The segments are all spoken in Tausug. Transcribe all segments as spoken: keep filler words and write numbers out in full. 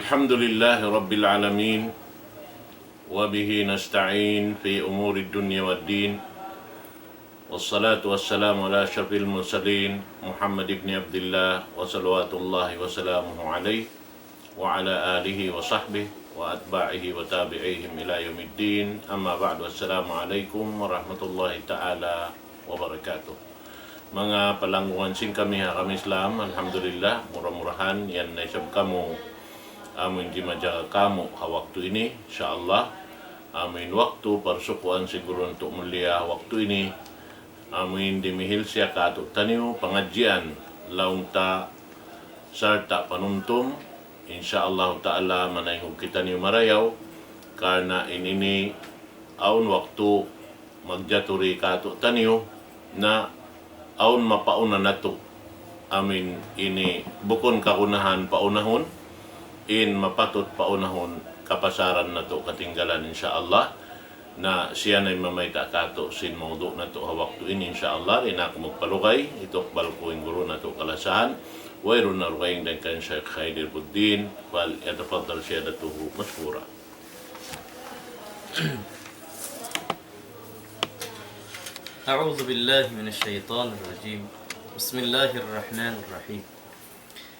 الحمد لله رب العالمين، وبه نستعين في أمور الدنيا والدين، والصلاة والسلام على أشرف المرسلين محمد بن عبد الله، وصلوات الله وسلامه عليه وعلى آله وصحبه وأتباعه وتابعيهم إلى يوم الدين. أما بعد، السلام عليكم ورحمة الله تعالى وبركاته. Manga palanggungan sin kami ha agama Islam, alhamdulillah, mura-murahan yan na isab kamu amu in dimajaga kamu ha waktu ini, insya Allah. Amu in waktu parsukuan sin guru natu' mulia ha waktu ini, amu in dimihil siya kātu'niyu pangadjian, laung ta sarta' panumtum, insya Allah ta'ala manaynghug kitaniyu marayaw, karna' in ini awn waktu magjatu di kātu'niyu na awn mapauna natu'. Amu in ini bukun kagunahan paunahun, in mapatut paunahun kapasaran natu' katinggalan, insya Allah. Na siya na in mamayta' kātu' sin mawdu' natu' ha waktu ini, insya Allah. Di' na aku magpalugay, itukbal ku in guru natu' kalasahan, wayruun na dugaing dayn kan Sheikh Khair Irbudin, فليتفضل سيادته مشكورا. أعوذ بالله من الشيطان الرجيم. بسم الله الرحمن الرحيم.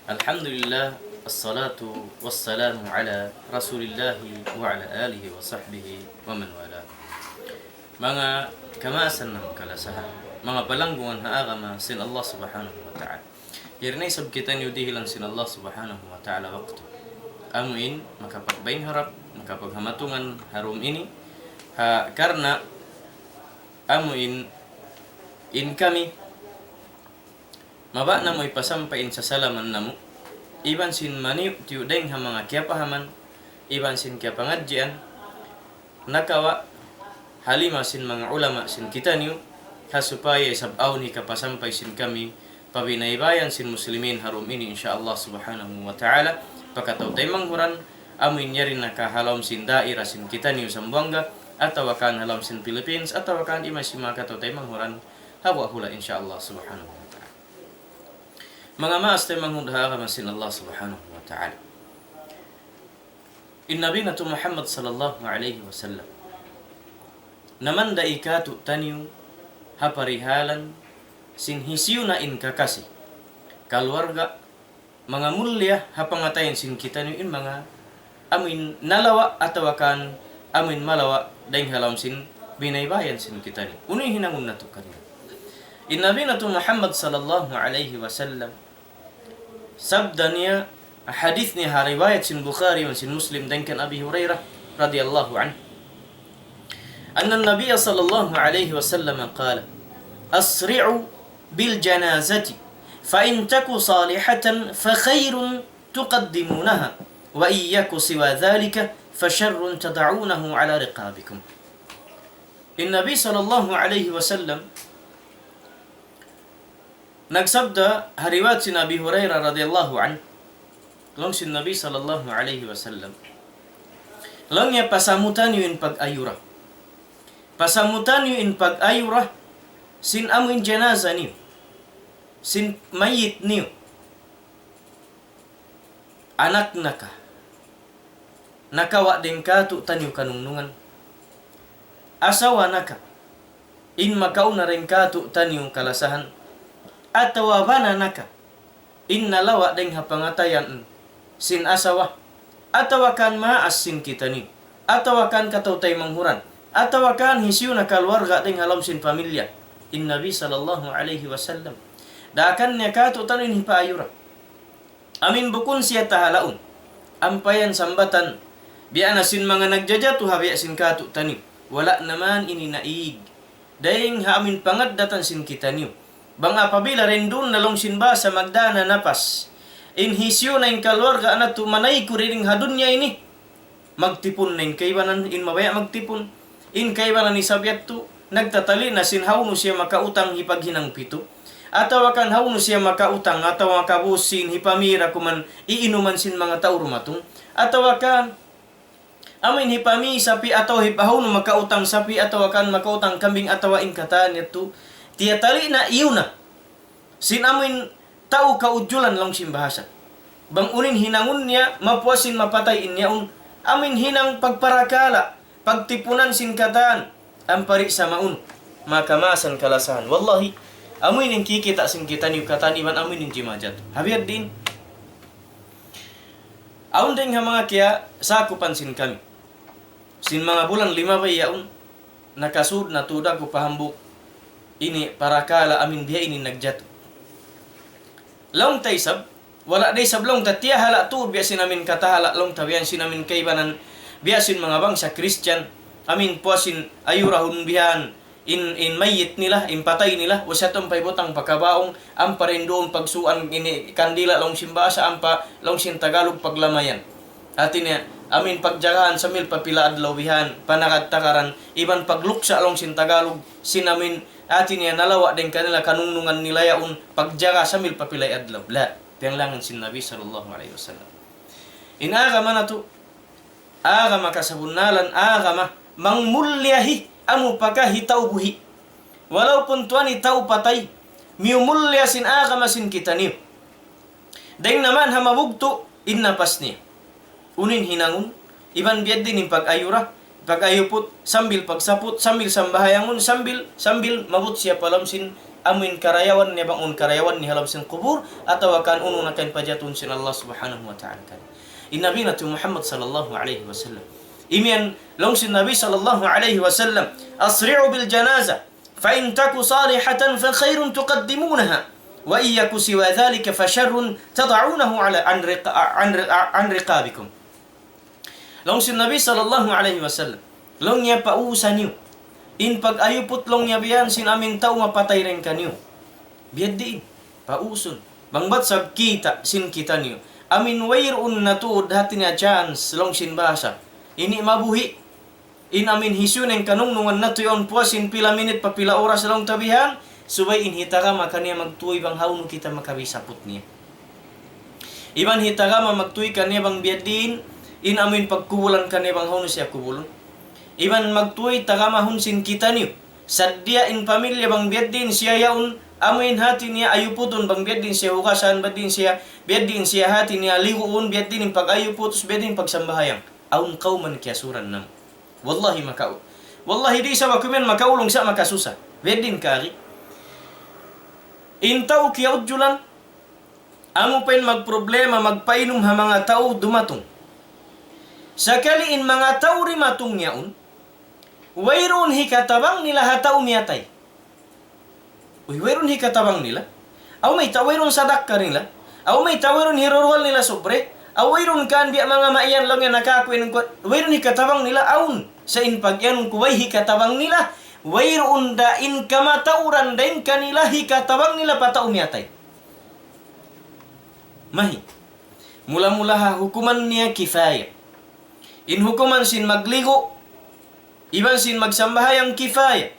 الحمد لله، الصلاة والسلام على رسول الله وعلى آله وصحبه ومن والاه. Manga kamaasan namu' kalasahan, manga palanggungan ha agama sin Allah Subhanahu wa Ta'ala. Yari na isab kitaniyu dihilan sin Allah Subhanahu wa Ta'ala waktu. Amu in makapagbaing harap, makapaghamatuman ha dum ini, ha, karna' amu in, in kami, mabaya' namu' hipasampay in sasalaman namu', iban sin maniyu'-tiyu' dayng ha manga kiyapahaman, iban sin kiyapangadjian, nakawa' ha lima sin manga ulama sin kitaniyu, ha supaya isab awn hikapasampay sin kami, pa binaybayan sin muslimin ha dum ini, insya Allah Subhanahu wa Ta'ala, pa kataw-taymanghuran, amu in yari na ka ha lawm sin daira sin kitaniyu Sambuwangga, atawa kan ha lawm sin Philippines, atawa kan iban sin manga kataw-taymanghuran, ha guwa' hula', insya Allah Subhanahu wa Ta'ala. Manga maas taymanghud ha agama sin Allah Subhanahu wa Ta'ala. In Nabi natu' Muhammad sallallahu alayhi wasallam, namanday kātu'niyu ha parihalan sin hisiyu na in kakasi, kaluwarga, manga mulliya ha pangatayan sin kitaniyu in manga amu in nalawa' atawa kan amu in malawa' dayng ha lawm sin binaybayan sin kitaniyu. Unu in hinangun natu' kaniya? In Nabi natu' Muhammad sallallahu alayhi wasallam, sabda niya, hadith niya ha riwayat sin Bukhari iban sin Muslim dayng kan Abi Hurairah radiyallahu anhu, أن النبي صلى الله عليه وسلم قال: أسرعوا بالجنازة فإن تك صالحة فخير تقدمونها وإن يك سوى ذلك فشر تضعونه على رقابكم. In Nabi sallallahu alayhi wasallam nagsabda ha riwayat sin Abi Hurairah radiyallahu anhu, laung sin Nabi sallallahu alayhi wasallam, laung niya, pasamutan niyu in pag-ayura. Pasamutan niyu in pag-ayura sin amu in janaza niyu, sin mayit niyu. Anak na ka, nakawa' dayng kātu'niyu kanungnungan. Asawa na ka, in makauna dayng kātu'niyu kalasahan. Atawa bana na ka, in nalawa' dayng ha pangatayan sin asawa. Atawa kan maas sin kitaniyu. Atawa kan kataw-taymanghuran. Atawa kan hisiyu na kaluwarga dayng ha lawm sin pamilya. In Nabi sallallahu alayhi wasallam, daakan niya kātu'niyu in hipaayura. Amu in bukun siya tahalaun. Ampa yan sambatan, biya' na sin manga nagjajatu ha biya' sin kātu'niyu. Wala' na man ini naig dayng ha amu in pangaddatan sin kitaniyu. Bang apabila dayn duun na laung sin bahasa magdā na napas, in hisiyu na in kaluwarga natu' manaykud didtu ha dunya ini, magtipun na in kaibanan, in mabaya' magtipun. In kaibanan isab yadtu, nagtatali' na sin hawnu siya makautang hipaghinang pitu. Atawa kan hawnu siya makautang, atawa makabusin hipamī da kuman iinuman sin manga tau dumatung. Atawa kan amu in hipamī sapi', atawa hip-, hawnu makautang sapi', atawa kan makautang kambing, atawa in katan yadtu. Tiyatali' na iyu na sin amu in tau kaudjulan laung sin bahasa. Bang unu in hinangun niya, mapuas in mapatay in yaun. Amu in hinang pagparakala', pagtipunan sin katan, ampa di' sa maunu. Maka masan kalasahan. Wallahi, amu in kikita' sin kitaniyu katan iban amu in jimajat. Ha biya' diin. Awn dayng ha manga kiyasakupan sin kami. Sin manga bulan limabay yaun, nakasud na tuud aku pa hambuuk ini parakala' amu in biya' ini nagjatu. Laung ta isab, wala' da isab laung ta tiyahala' tuud biya' sin amu in katahala' laung ta biya' sin amu in kaibanan biya' sin manga bangsa Christian, amu in puas sin ayurahun bihan, in, in mayyit nila, in patay nila, usatun pa ibutang pa kabaung, ampa rin duun pagsuan ini kandila laung sin bahasa, ampa laung sin Tagalog paglamayan. Hati niya, amu in pagjagahan sambil pa pila adlaw bihan, panagad-tagaran, iban pagluksa laung sin Tagalog, sin amu in, hati niya, nalawa' dayn kanila kanungnungan nila yaun, pagjaga sambil pa pila adlaw. La, piyanglangan sin Nabi sallallahu alayhi wasallam. In agama natu', agama kasabunnalan, agama mangmulliyahi amu pagkahi tau buhi'. Walaupun tuwan in tau patay, miyumulliya sin agama sin kitaniyu. Dayng naman ha mabugtu' in napas niya. Unu in hinangun, iban biya' diin in pag-ayura, pag-ayuput, sambil pagsaput, sambil sambahayangun, sambil, sambil maabut siya pa lawm sin amu in karayawan niya bang unu in karayawan niya ha lawm sin kubul, atawa kan unu na kain pajatun sin Allah Subhanahu wa Ta'ala kan. In Nabi natu' Muhammad sallallahu alayhi wasallam. Imiyan laung sin Nabi sallallahu alayhi wasallam, أسرعوا بالجنازة فإن تك صالحة فخير تقدمونها وإن يك سوى ذلك فشر تضعونه على، عن رق-، عن ر-، عن رقابكم. Laung sin Nabi sallallahu alayhi wasallam, laung niya pausa niyu in pag-ayuput laung niya biya' sin amu in tau mapatay dayn kaniyu. Biya' diin, pausun. Bang bat sab kita' sin kitaniyu. Amu in wayruun na tuud hati niya chance laung sin bahasa. Ini mabuhi'. In amu in hisiyu in kanungnungan natu' yaun puas sin pila minit pa pila oras laung ta bihan, subay in hitagama kaniya magtuy bang hawnu kita makabisaput niya. Iban hitagama magtuy kaniya bang biya' diin, in amu in pagkubulan kaniya bang hawnu siya kubulun. Iban magtuy tagamahun sin kitaniyu. Saddiya in pamilya bang biya' diin siya yaun, amu in hati niya ayuputun bang biya' diin siya hugasan, biya' diin siya, biya' diin siya hati niya liguun, biya' diin in pag-ayuput, biya' diin in pagsambahayang. Awn kawman kiyasuran namu'. Wallahi makau-, wallahi di' isab aku miyan makaulung sa' makasusa. Biya' diin kari. In tau kiyaudjulan, amu pa in magproblema, magpainum ha manga tau dumatung. Sakali in manga tau dimatung yaun, wayruun hikatabang nila ha tau miyatay. Uy, wayruun hikatabang nila. Aw mayta' wayruun sadakka nila. Aw mayta' wayruun hiruruhal nila sobre. Aw wayruun kan biya' manga maiyan laung niya nakaku in kuwan. Wayruun hikatabang nila awn. Sa' in pag-iyanun ku way hikatabang nila. Wayruun da in kamatauran dayn kanila hikatabang nila pa tau miyatay. Mahi. Mula-mula ha hukuman niya kifaya. In hukuman sin magligu', iban sin magsambahayang kifaya.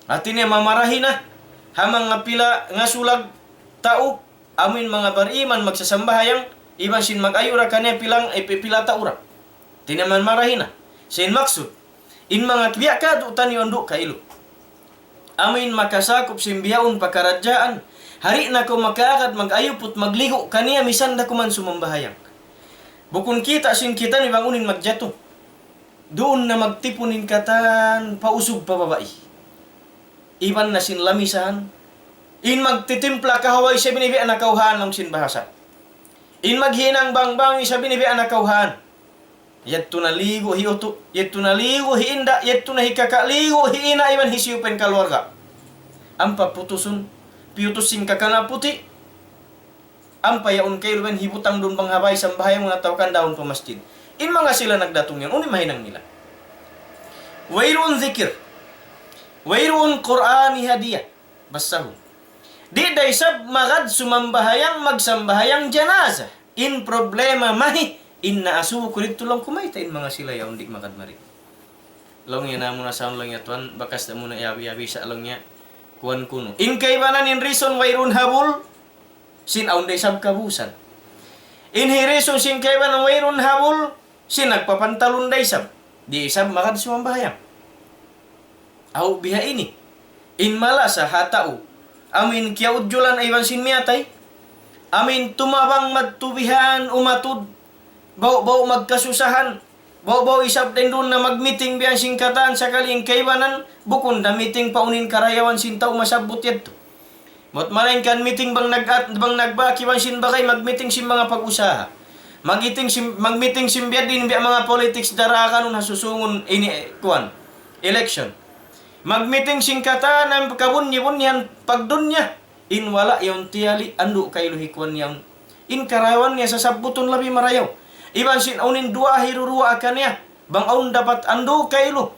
Hati niya mamarahi na ha manga pila ngasulag tau, amu in manga bariman magsasambahayang, iban sin mag-ayu ra kaniya pilang, eh, pi-, pila tau ra. Hati niya mamarahi na. Sa' in maksud, in manga biya' katu' taniyu andu' kailu. Amu in makasakup sin bihaun pakaradjaan. Di' na kaw makaagad mag-ayuput magligu' kaniya misan da kuman sumambahayang. Bukun kita' sin kitaniyu bang unu in magjatu. Duun na magtipun in katan pa usug pa babai. Iban na sin lamisahan. In magtitimpla kahawa isab ini biya' na kauhan laung sin bahasa. In maghinang bangbang isab ini biya' na kauhan. Yadtu na ligu' hi utu', yadtu na ligu' hi inda', yadtu na hikakaligu' hi ina' iban hisiyu pa in kaluarga. Ampa putusun, piyutus sin kakana' puti'. Ampa yaun kailu iban hibutang duun bang ha bay sambahayang atawa kan daun pa masjid. In manga sila nagdatung yan, unu in mahinang nila? Wayruun zikir. Wayruun Qur'an hadiya. Basahun. Di' da isab magad sumambahayang, magsambahayang janaza. In problema mahi, in naasubu ku didtu laung ku mayta' in manga sila yaun di' magad mari. Laung niya namu' na saun laung niya tuwan, bakas da mu na iyabi-yabi sa' laung niya, kuwan kunu'. In kaibanan in reason wayruun habul, sin awn da isab kabusan. In hi reason sin kaibanan wayruun habul, sin nagpapantalun da isab. Di' isab magad sumambahayang. Aw biha ini. In malasa ha tau. Amu in kiyaudjulan iban sin miyatay. Amin tumabang madtu bihan umatud, ba'gu-ba'gu magkasusahan, ba'gu-ba'gu isab dayn duun na mag-meeting bihan sin katan sakali in kaibanan, bukun da meeting pa unu in karayawan sin tau masabbut yadtu. Mut malaingkan meeting bang nag-, bang nagbak iban sin bagay, mag-meeting sin manga pag-usaha. Mag-meeting sin, mag-meeting sin biya' diin, biya' manga politics daraganun ha susungun ini, kuwan, election. Mag-meeting sin katan amin kabunyi-bunyihan pagdunya. In wala' yaun tiyali', andu' kailu hikuwan yaun. In karayawan niya sasabbutun labi marayaw. Iban sin awn in duwaa hiruruwaa kaniya, bang awn dapat andu' kailu.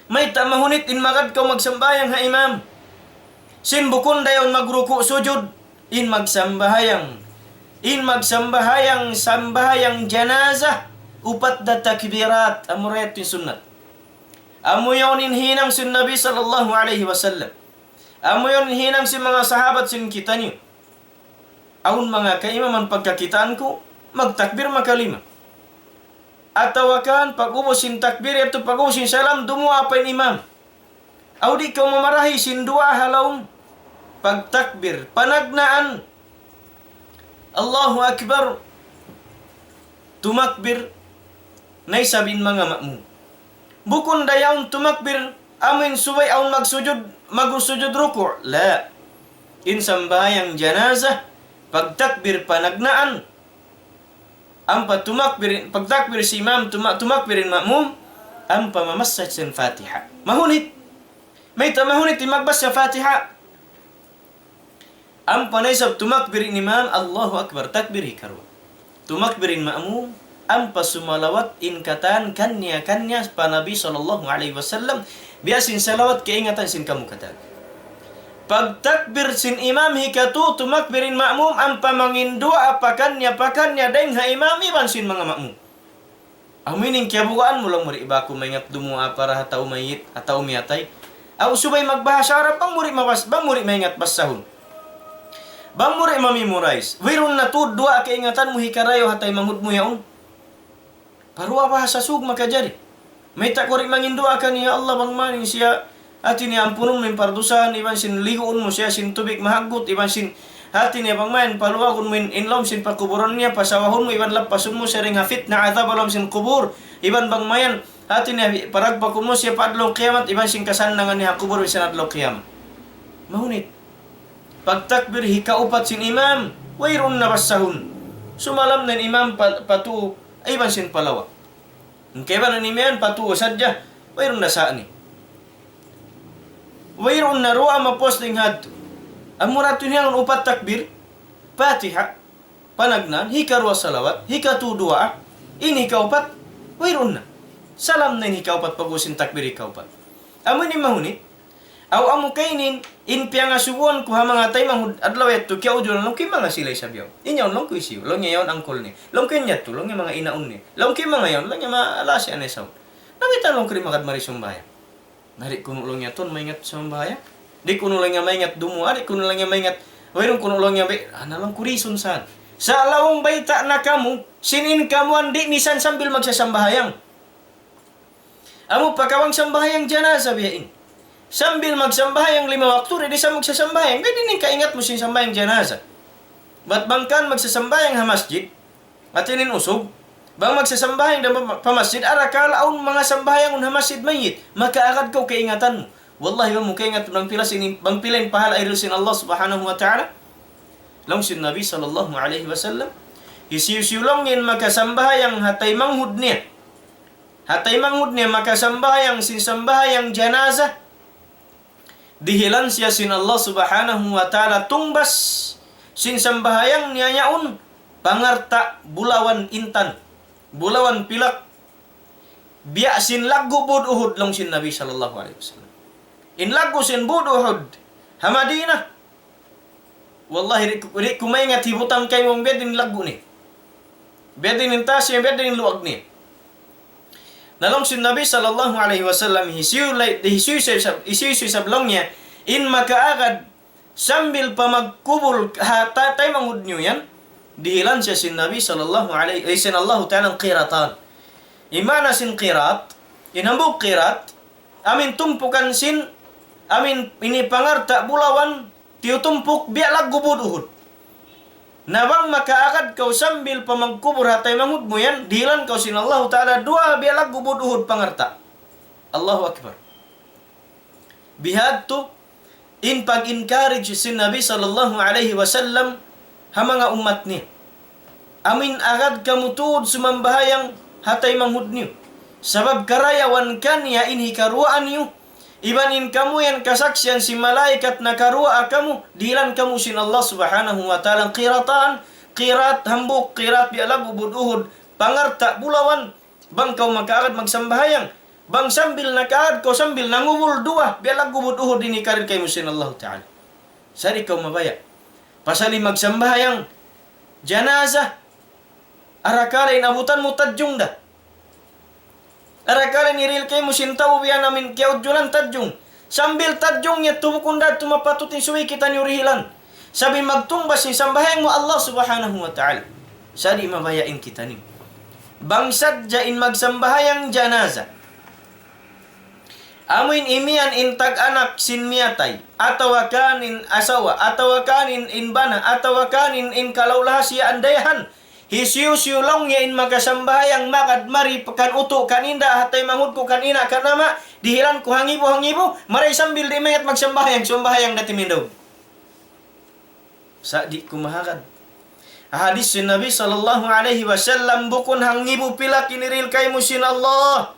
Mayta' mahunit in magad kaw magsambahayang ha imam. Sin bukun da yaun magruku' sujud, in magsambahayang. In magsambahayang, sambahayang janaza, upat da takbirat, amura yadtu in sunnat. Amu yaun in hinang sin Nabi sallallahu alayhi wasallam. Amu yaun in hinang sin manga sahabat sin kitaniyu. Awn manga kaimaman pagkakitaan ku, magtakbir makalima. Atawa kan pag-ubus sin takbir yadtu, pag-ubus sin salam, dumuwaa pa in imam. Aw di' kaw mamarahi sin duwaa ha lawm pagtakbir. Panagnaan, Allahu Akbar, tumakbir na isab in manga ma'mum. Bukun da yaun tumakbir, amu in subay awn magsujud, magsujud ruku'. La. In sambahayang janaza, pagtakbir panagnaan, ampa tumakbir, pagtakbir sin imam, tuma-, tumakbir in ma'mum, ampa mamassa sin Fatiha. Mahunit. Mayta' mahunit in magbassa Fatiha? Ampa na isab tumakbir in imam, Allahu Akbar, takbir hikaruwa. Tumakbir in ma'mum, ampa sumalawat in katan kaniya-kaniya pa Nabi sallallahu alayhi wasallam, biya' sin salawat kaingatan sin kamu katan. Pagtakbir sin imam hikatu, tumakbir in ma'mum, ampa manginduwaa pakaniya-pakaniya dayn ha imam iban sin manga ma'mum. Amu ini in kiyabugaan mu, laung mu di' ba aku maingat dumuwaa para ha tau mayit, ha tau miyatay. Aw subay magbahasa Arab, bang mu di' mabas-, bang mu di' maingat basahun. Bang mu di' ma-memorize. Wayruun na tuud duwaa kaingatan mu hikarayaw ha taymanghud mu yaun. Paruwa bahasa Sug makajari. Mayta' kaw di' manginduwaa kaniya, "Ya Allah, bang man in siya, hati niya ampunun mu in pardusahan, iban sin liguun mu siya sin tubig mahaggut, iban sin hati niya bang mayan paluwagun mu in, in lawm sin pakuburan niya, pasawahun mu, iban lappasun mu siya dayn ha fitna adhab ha lawm sin kubur, iban bang mayan hati niya paragpakun mu siya pa adlaw kiyamat, iban sin kasannangan niya ha kubur, iban sin adlaw kiyamat." Mahunit. Pagtakbir hikaupat sin imam, wayruun na basahun. Sumalam na in imam pa, pa tuu, iban sin pa lawa. In kaibanan imiyan pa tuu sadja, wayruun na sa' ini. Wayruun na duwaa mapuas dayn ha yadtu. Amura yadtu in hinangun upat takbir, Fatiha, panagnaan, hikaruwa salawat, hikatu duwaa, in hikaupat, wayruun na. Salam na in hikaupat, pag-ubus sin takbir hikaupat. Amu ini mahunit. Aw amu kayni in, in piyangasubuhan ku ha manga taymanghud adlaw yadtu, kiyaujulan, laung ku in manga sila isab yaun. In yaun, laung ku, hisiyu? Laung niya yaun angkol niya. Laung ku in yadtu, laung niya manga inaun niya. Laung ku in manga yaun, laung niya manga lasi anay saun. Laung niya, laung ku, di' magad mari sambahayang. Na di' kunu', laung niya, tuud maingat sambahayang. Di' kunu', laung niya, maingat dumuwaa, di' kunu', laung niya, maingat. Wayruun kunu', laung niya, be-, ana, laung ku, reason saan. Sa' laung bayta' na kamu, sin in kamu di' misan sambil magsasambahayang. Amu pa kaw bang sambahayang janaza biya' ini. Sambil magsambahayang lima waktu, di' di' sa magsasambahayang. Pwede in kaingat mu sin sambahayang janaza. Bat bang kan magsasambahayang ha masjid, hati niya in usug, bang magsasambahayang da pa, pa masjid, arakala' awn manga sambahayangun ha masjid mayit, makaagad kaw kaingatan mu. Wallahi, bang mu kaingat bang pila sin, bang pila in pahala' dihil sin Allah Subhanahu wa Ta'ala. Laung sin Nabi sallallahu alayhi wasallam, hisiyu-siyu laung in makasambahayang ha taymanghud niya. Ha taymanghud niya makasambahayang sin sambahayang janaza, dihilan siya sin Allah Subhanahu wa Ta'ala tungbas sin sambahayang niya yaun pangarta' bulawan intan, bulawan pilak, biya' sin laggu' bud Uhud, laung sin Nabi sallallahu alayhi wasallam. In laggu' sin bud Uhud ha Madinah, wallahi, di' ku, di' ku maingat hibutang kaymu bang biya' diin in laggu' niya. Biya' diin in taas niya, biya' diin in luag niya. Na laung sin Nabi sallallahu alayhi wasallam, hisiyu lay-, hisiyu-siyu isab, hisiyu-siyu isab laung niya, in makaagad sambil pa magkubul ha ta-, taymanghud niyu yan, dihilan siya sin Nabi sallallahu alayhi, eh, sin Allahu Ta'ala qiratan. In maana sin qirat, in hambuuk qirat, amu in tumpukan sin, amu in ini pangarta' bulawan, tiyutumpuk biya' laggu' bud Uhud. Na bang makaagad kaw sambil pa magkubul ha taymanghud mu yan, dihilan kaw sin Allahu Ta'ala duwa biya' laggu' bud Uhud pangalta'. Allahu Akbar. Bihadtu in pag-encourage sin Nabi sallallahu alayhi wasallam ha manga ummat niya. Amuin agad kamu tuud sumambahayang ha taymanghud niyu. Sabab karayawan kaniya in hikaruwaa niyu, iban in kamu yan kasaksian sin malaikat nakaruwaa kamu, dihilan kamu sin Allah Subhanahu wa Ta'ala qiratan, qirat hambuuk, qirat biya' laggu' bud Uhud, pangalta' bulawan, bang kaw makaagad magsambahayang. Bang sambil nakaagad kaw sambil nangubul duwa, biya' laggu' bud Uhud in hikarir kaymu sin Allah Ta'ala. Sa' di' kaw mabaya'. Pasal in magsambahayang janaza, arakala' in abutan mu tadjung da. Arakala' in hirihil kaymu sin tau biya' na amuin kiyaudjulan tadjung. Sambil tadjung niya tu bukun da tu mapatut in subay kitaniyu rihilan. Sabab in magtungbas sin sambahayang mu Allah Subhanahu wa Ta'ala. Sa' di' mabaya' in kitaniyu. Bang sadja in magsambahayang janaza. Amuin imiyan in tag-anak sin miyatay, atawa kan in asawa, atawa kan in, in bana, atawa kan in, in kalaulaha siya andayahan. Hisiyu-siyu laung niya in makasambahayang magad mari kan utu' kan inda' ha taymanghud ku kan ina' kan ama', dihilan ku hangibu-hangibu, maray sambil di' mayat magsambahayang, sambahayang da timindaw. Sa' di' kumahagad. Hadis sin Nabi sallallahu alayhi wasallam bukun hangibu pilak in hirihil kaymu sin Allah.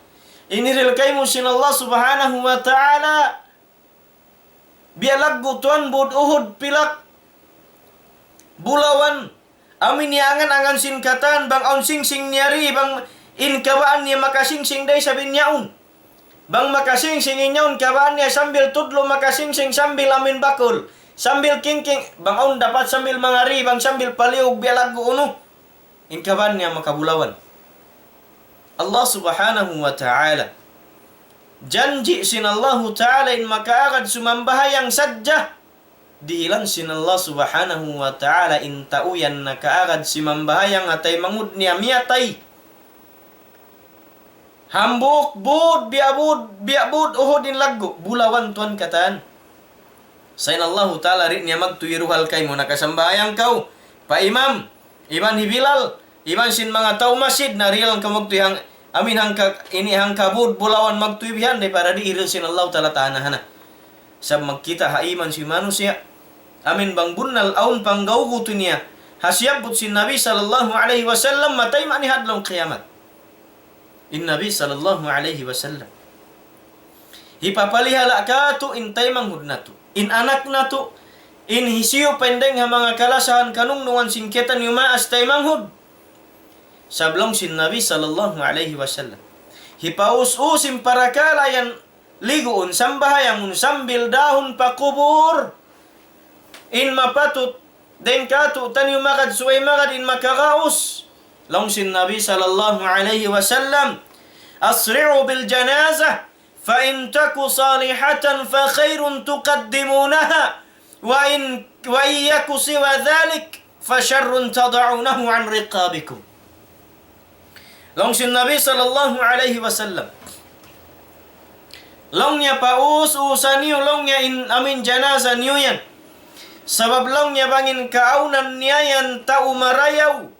In hirihil kaymu sin Allah Subhanahu wa Ta'ala. Biya' laggu' tuwan bud Uhud pilak. Bulawan. Amuin iyangan-angan sin katan bang awn singsing niya ri bang in kabaan niya makasingsing da isab in yaun. Bang makasingsing in yaun kabaan niya sambil tudlu makasingsing sambil amuin bakul. Sambil kingking, bang awn dapat sambil mangari, bang sambil paliug biya' laggu' unu. In kabaan niya makabulawan. Allah Subhanahu wa Ta'ala. Janji' sin Allahu Ta'ala in makaagad sumambahayang sadja. Dihilan sin Allah Subhanahu wa Ta'ala in tau yan nakaagad simambahayang ha taymanghud niya miyatay. Hambuuk bud, biya' bud, biya' bud Uhud in laggu', bulawan tuwan katan. Sa' in Allahu Ta'ala di' niya magtuy ruhal kaymu nakasambahayang kaw pa imam, iban hi Bilal, iban sin manga tau masjid, na rihilan kaw magtuy hang, amuin hangka, ini hangka bud, bulawan magtuy bihan, di' para di' hirihil sin Allahu Ta'ala tahan na. Sabab magkita' ha iman sin manusiya'. Amuin bang bunnal awn panggaugutu niya. Ha siyabbut sin Nabi sallallahu alayhi wasallam, matay mani ha adlaw qiyamat. In Nabi sallallahu alayhi wasallam. Hipapalihala' katu' in taymanghud natu'. In anak natu'. In hisiyu pa in dayng ha manga kalasahan kanungnungan sin kitaniyu maas taymanghud. Sabab laung sin Nabi sallallahu alayhi wasallam. Hipaus-us in parakala' yan liguun, sambahayangun sambil dahun pa kubul. In mapatut, dayn katu'taniyu magad subay magad in makagaus. Laung sin Nabi sallallahu alayhi wasallam, أسرعوا بالجنازة فإن تك صالحة فخير تقدمونها وإن، وإن يك سوى ذلك فشر تضعونه عن رقابكم. Laung sin Nabi sallallahu alayhi wasallam. Laung niya paus-usa niyu laung niya in amuin janaza niyu yan. Sabab laung niya bang in kaawnan niya yan tau marayaw.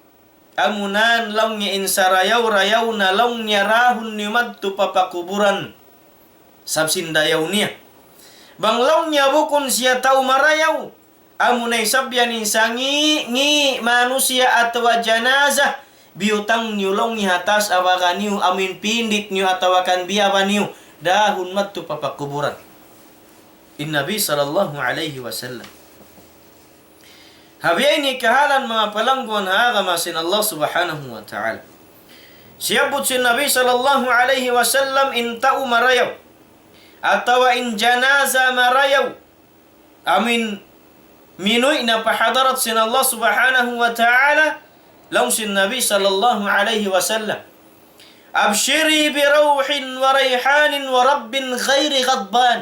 Amunan laung niya in sarayaw-rayaw na laung niya dahun niyu madtu pa pakuburan. Sabab sin dayaw niya. Bang laung niya bukun siya tau marayaw. Amuna isab yan in sangi'-ngi' manusiya' atawa janaza, biyutang niyu laung niya ha taas awaga niyu, amuin pindit niyu atawa kan biyaba niyu, dahun madtu pa pakuburan. In Nabi sallallahu alayhi wasallam. Ha biya' ini kahalan manga palangguan ha agama sin Allah subhanahu wa ta'ala. Siyabbut sin Nabi sallallahu alayhi wasallam in tau marayaw, atawa in janaza marayaw, amuin minuwi' na pa hadarat sin Allah subhanahu wa ta'ala, laung sin Nabi sallallahu alayhi wasallam, أبشري بروح وريحان ورب غير غضبان.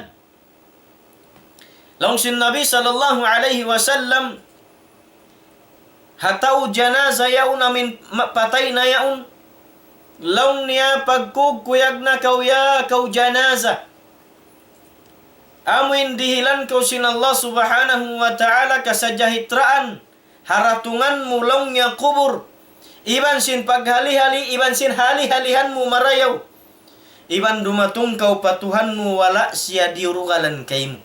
Laung sin Nabi sallallahu alayhi wasallam, ha tau janaza yaun amuin ma-, patay na yaun, laung niya pagkugkuyag na kaw ya kaw janaza. Amuin dihilan kaw sin Allah subhanahu wa ta'ala kasajahitraan, ha datungan mu laung niya kubul, iban sin paghali-hali, iban sin hali-halihan mu marayaw, iban dumatung kaw pa Tuhan mu wala' siya diyurugalan kaymu.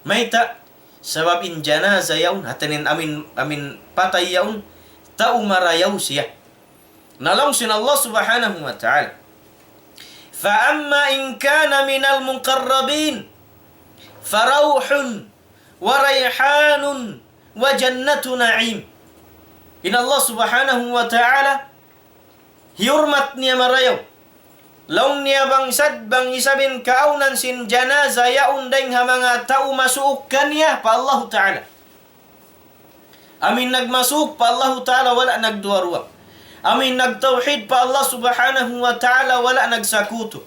Mayta'? Sabab in janaza yaun, hati niya in amin, amin patay yaun, tau marayaw siya. Na laung sin Allah Subhanahu wa Ta'ala, فأما إن كان من المقربين فروح وريحان وجنة نعيم. In Allah Subhanahu wa Ta'ala, hiyurmat niya marayaw. Laung niya bang isab, bang isab in kaawnan sin janaza yaun dayng ha manga tau masuuk kaniya pa Allahu Ta'ala. Amu in nagmasuuk pa Allahu Ta'ala wala' nagduwa-ruwa. Amu in nagtawhid pa Allah Subhanahu wa Ta'ala wala' nagsakutu.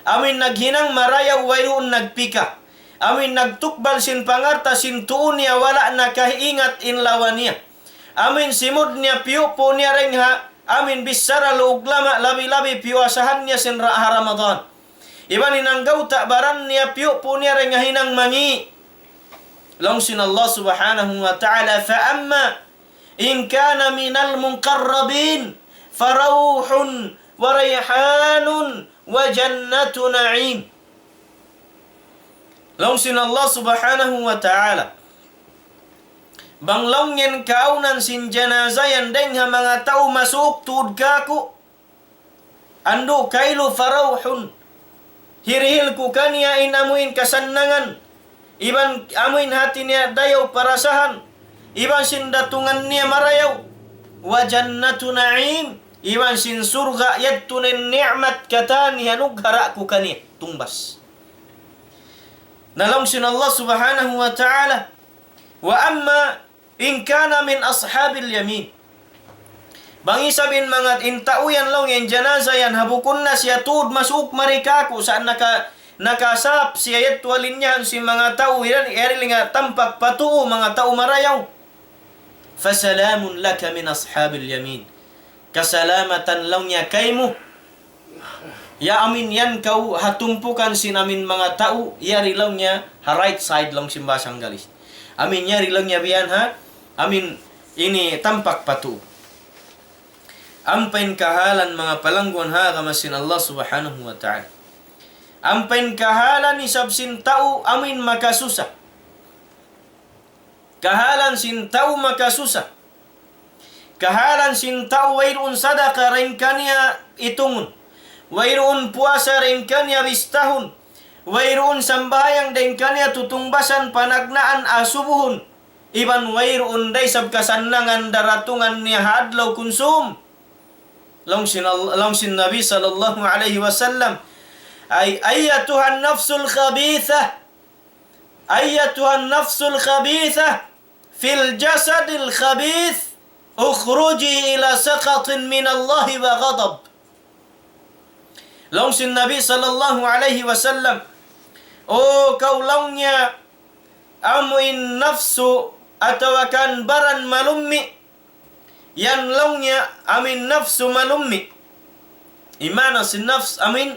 Amu in naghinang marayaw wayruun nagpika. Amu in nagtukbal sin pangalta' sin tuu niya wala' nakaingat in lawa niya. Amu in simud niya piyupu niya dayng ha amu in bichara luug lama' labi-labi piyuasahan niya sin ra-, ha Ramadan. Iban in anggawta' baran niya piyupu niya dayng ha hinang mangi'. Laung sin Allah Subhanahu wa Ta'ala, فأما إن كان من المقربين فروح وريحان وجنة نعيم. Laung sin Allah Subhanahu wa Ta'ala, bang laung niya in kaawnan sin janaza yan dayng ha manga tau masuuk tuud kāku', andu' kailu, فروح, hirihil ku kaniya in amu in kasannangan, iban amu in hati niya dayaw parasahan, iban sin datungan niya marayaw, وجنة نعيم, iban sin surga' yadtu in ni'mat katan hiyanughara' ku kaniya, tungbas. Na laung sin Allah Subhanahu wa Ta'ala, وأما إن كان من أصحاب اليمين. Bang isab in manga in tau yan laung in janaza yan ha bukun na siya tuud masuuk mari kāku' sa' naka-, nakasap siya yadtu ha linyahan sin manga tau yan, yari laung niya tampak pa tuu manga tau marayaw. فسلام لك من أصحاب اليمين. Kasalamatan laung niya kaymu. Ya amu in yan kaw ha tumpukan sin amu in manga tau, yari laung niya ha right side laung sin bahasa Anggalis. Amu in yari laung niya biya' ha, amu in ini tampak pa tuu. Ampa in kahalan manga palangguan ha agama sin Allah Subhanahu wa Ta'ala. Ampa in kahalan isab sin tau amu in makasusa. Kahalan sin tau makasusa. Kahalan sin tau wayruun sadaka dayng kaniya itungun. Wayruun puasa dayng kaniya bistahun. Wayruun sambahayang dayng kaniya tutungbasan panagnaan asubuhun. Iban wayruun da isab kasannangan daratungan niya ha adlaw kunsum. Laung sin Al-, laung sin Nabi sallallahu alayhi wasallam, أي أيتها النفس الخبيثة أيتها النفس الخبيثة في الجسد الخبيث اخرجي إلى سخط من الله وغضب. Laung sin Nabi sallallahu alayhi wasallam, "O kaw," laung niya, "amu in nafsu atawa kan baran malummi', yan," laung niya, "amu in nafsu malummi'." In maana sin nafs, amu in,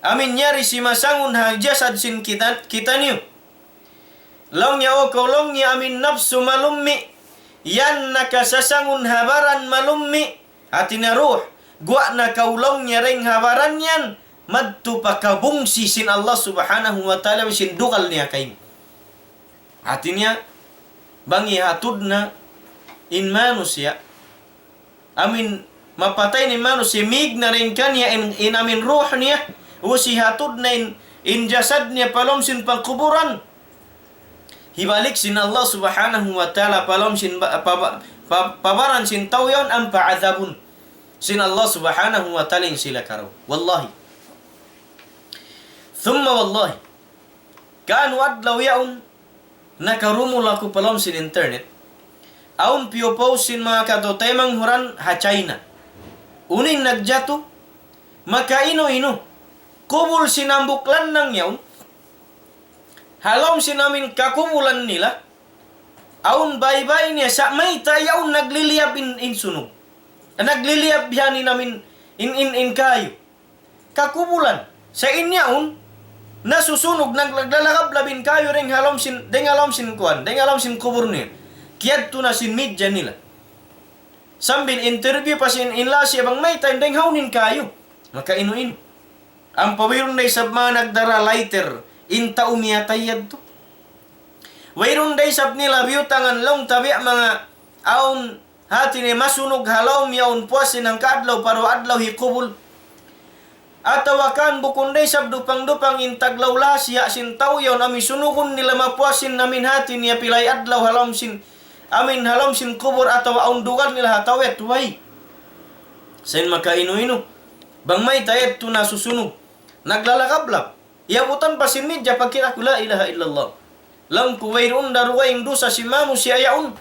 amu in yari simasangun ha jasad sin kita, kitaniyu. Laung niya, "O kaw," laung niya, "amu in nafsu malummi', yan nakasasangun ha baran malummi', hati niya ruh, guwa' na kaw," laung niya, "dayng ha baran yan, madtu pa kabungsi sin Allah Subhanahu wa Ta'ala, sin dugal niya kaymu." Hati niya, bang hihatud na in manusiya', amu in mapatay na in manusiya', mīg na dayng kaniya in, in amu in ruh niya, ubus hihatud na in, in jasad niya pa lawm sin pangkuburan. Hibalik sin Allah Subhanahu wa Ta'ala pa lawm sin ba-, pa, pa, pa, pa baran sin tau yaun ampa adabun sin Allah Subhanahu wa Ta'ala in sila karayaw. Wallahi. Thumma wallahi. Kaanu adlaw yaun, nakarumul aku pa lawm sin internet. Awn piyu-post sin manga kataymanghuran ha China. Unu in nagjatu, makainu-inu. Kubul sin hambuuk lannang yaun. Ha lawm sin amu in kakubulan nila, awn baybay niya sa' mayta' yaun nagliliyab in, in sunug. Nagliliyab bihan in amu in, in, in, in kayu. Kakubulan. Sa' in yaun, nasusunug, nag-, naglalagablab in kayu dayng ha lawm sin, dayng ha lawm sin kuwan, dayng ha lawm sin kubul niya. Kiyadtu na sin media nila. Sambil interview pa sin in lasi bang mayta' in dayng hawnu in kayu. Maka inu-inu. Ampa wayruun da isab manga nagdara lighter, in tau miyatay yadtu. Wayruun da isab nila biyutangan laung ta biya' manga awn hati niya masunug ha lawm yaun puas sin hangka-adlaw pa duwa adlaw hi kubul. Atawa kan bukun da isab dupang-dupang in taglaw lasi ha sin tau yaun amu in sunugun nila mapuas sin amu in hati niya pilay adlaw ha lawm sin, amu in ha lawm sin kubul atawa awn dugal nila ha tau yadtu way. Sa' in maka inu-inu. Bang mayta' yadtu nasusunug. Naglalagablab. Iyabutan pa sin media pagkita ku la ilaha illallah. Laung ku wayruun da dugaing dusa sin manusiya' yaun.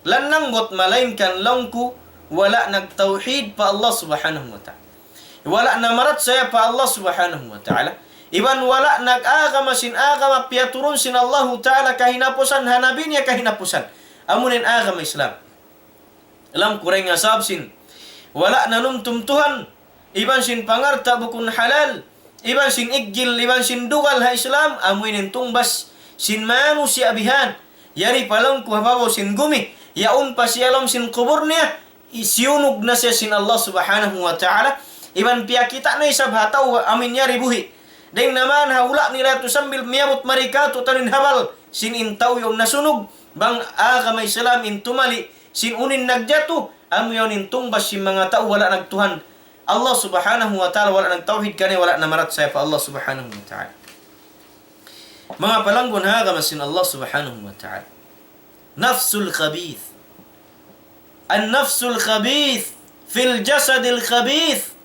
Lannang buat malaingkan laung ku wala' nagtawhid pa Allah Subhanahu wa Ta'ala. Wala' namarachaya pa Allah Subhanahu wa Ta'ala. Iban wala' nag-agama sin agama piyaturun sin Allahu Ta'ala kahinapusan ha Nabi niya kahinapusan. Amu na in agama Islam. Laung ku dayng ha sabab sin wala' nanumtum Tuhan, iban sin pangalta' bukun halal, iban sin iggil, iban sin dugal ha Islam, amu ini in tungbas sin manusiya' bihan. Yari pa laung ku ha babaw sin gumi, yaun pa siya ha lawm sin kubul niya, i-, siyunug na siya sin Allah Subhanahu wa Ta'ala, iban piyakita' na isab ha tau amu in yari buhi'. Dayng naman ha hula' nila yadtu sambil miyabut mari katu' tanun habal sin in tau yaun nasunug, bang agama Islam in tumali', sin unu in nagjatu, amu yaun in tungbas sin manga tau wala' nagtuhan. Allah Subhanahu wa Ta'ala wala' nagtawhid kaniya, wala' namarachaya pa Allah Subhanahu wa Ta'ala. Manga palanggun ha agama sin Allah Subhanahu wa Ta'ala. Nafsul khabith. An-nafsul khabith fil jasadil khabith.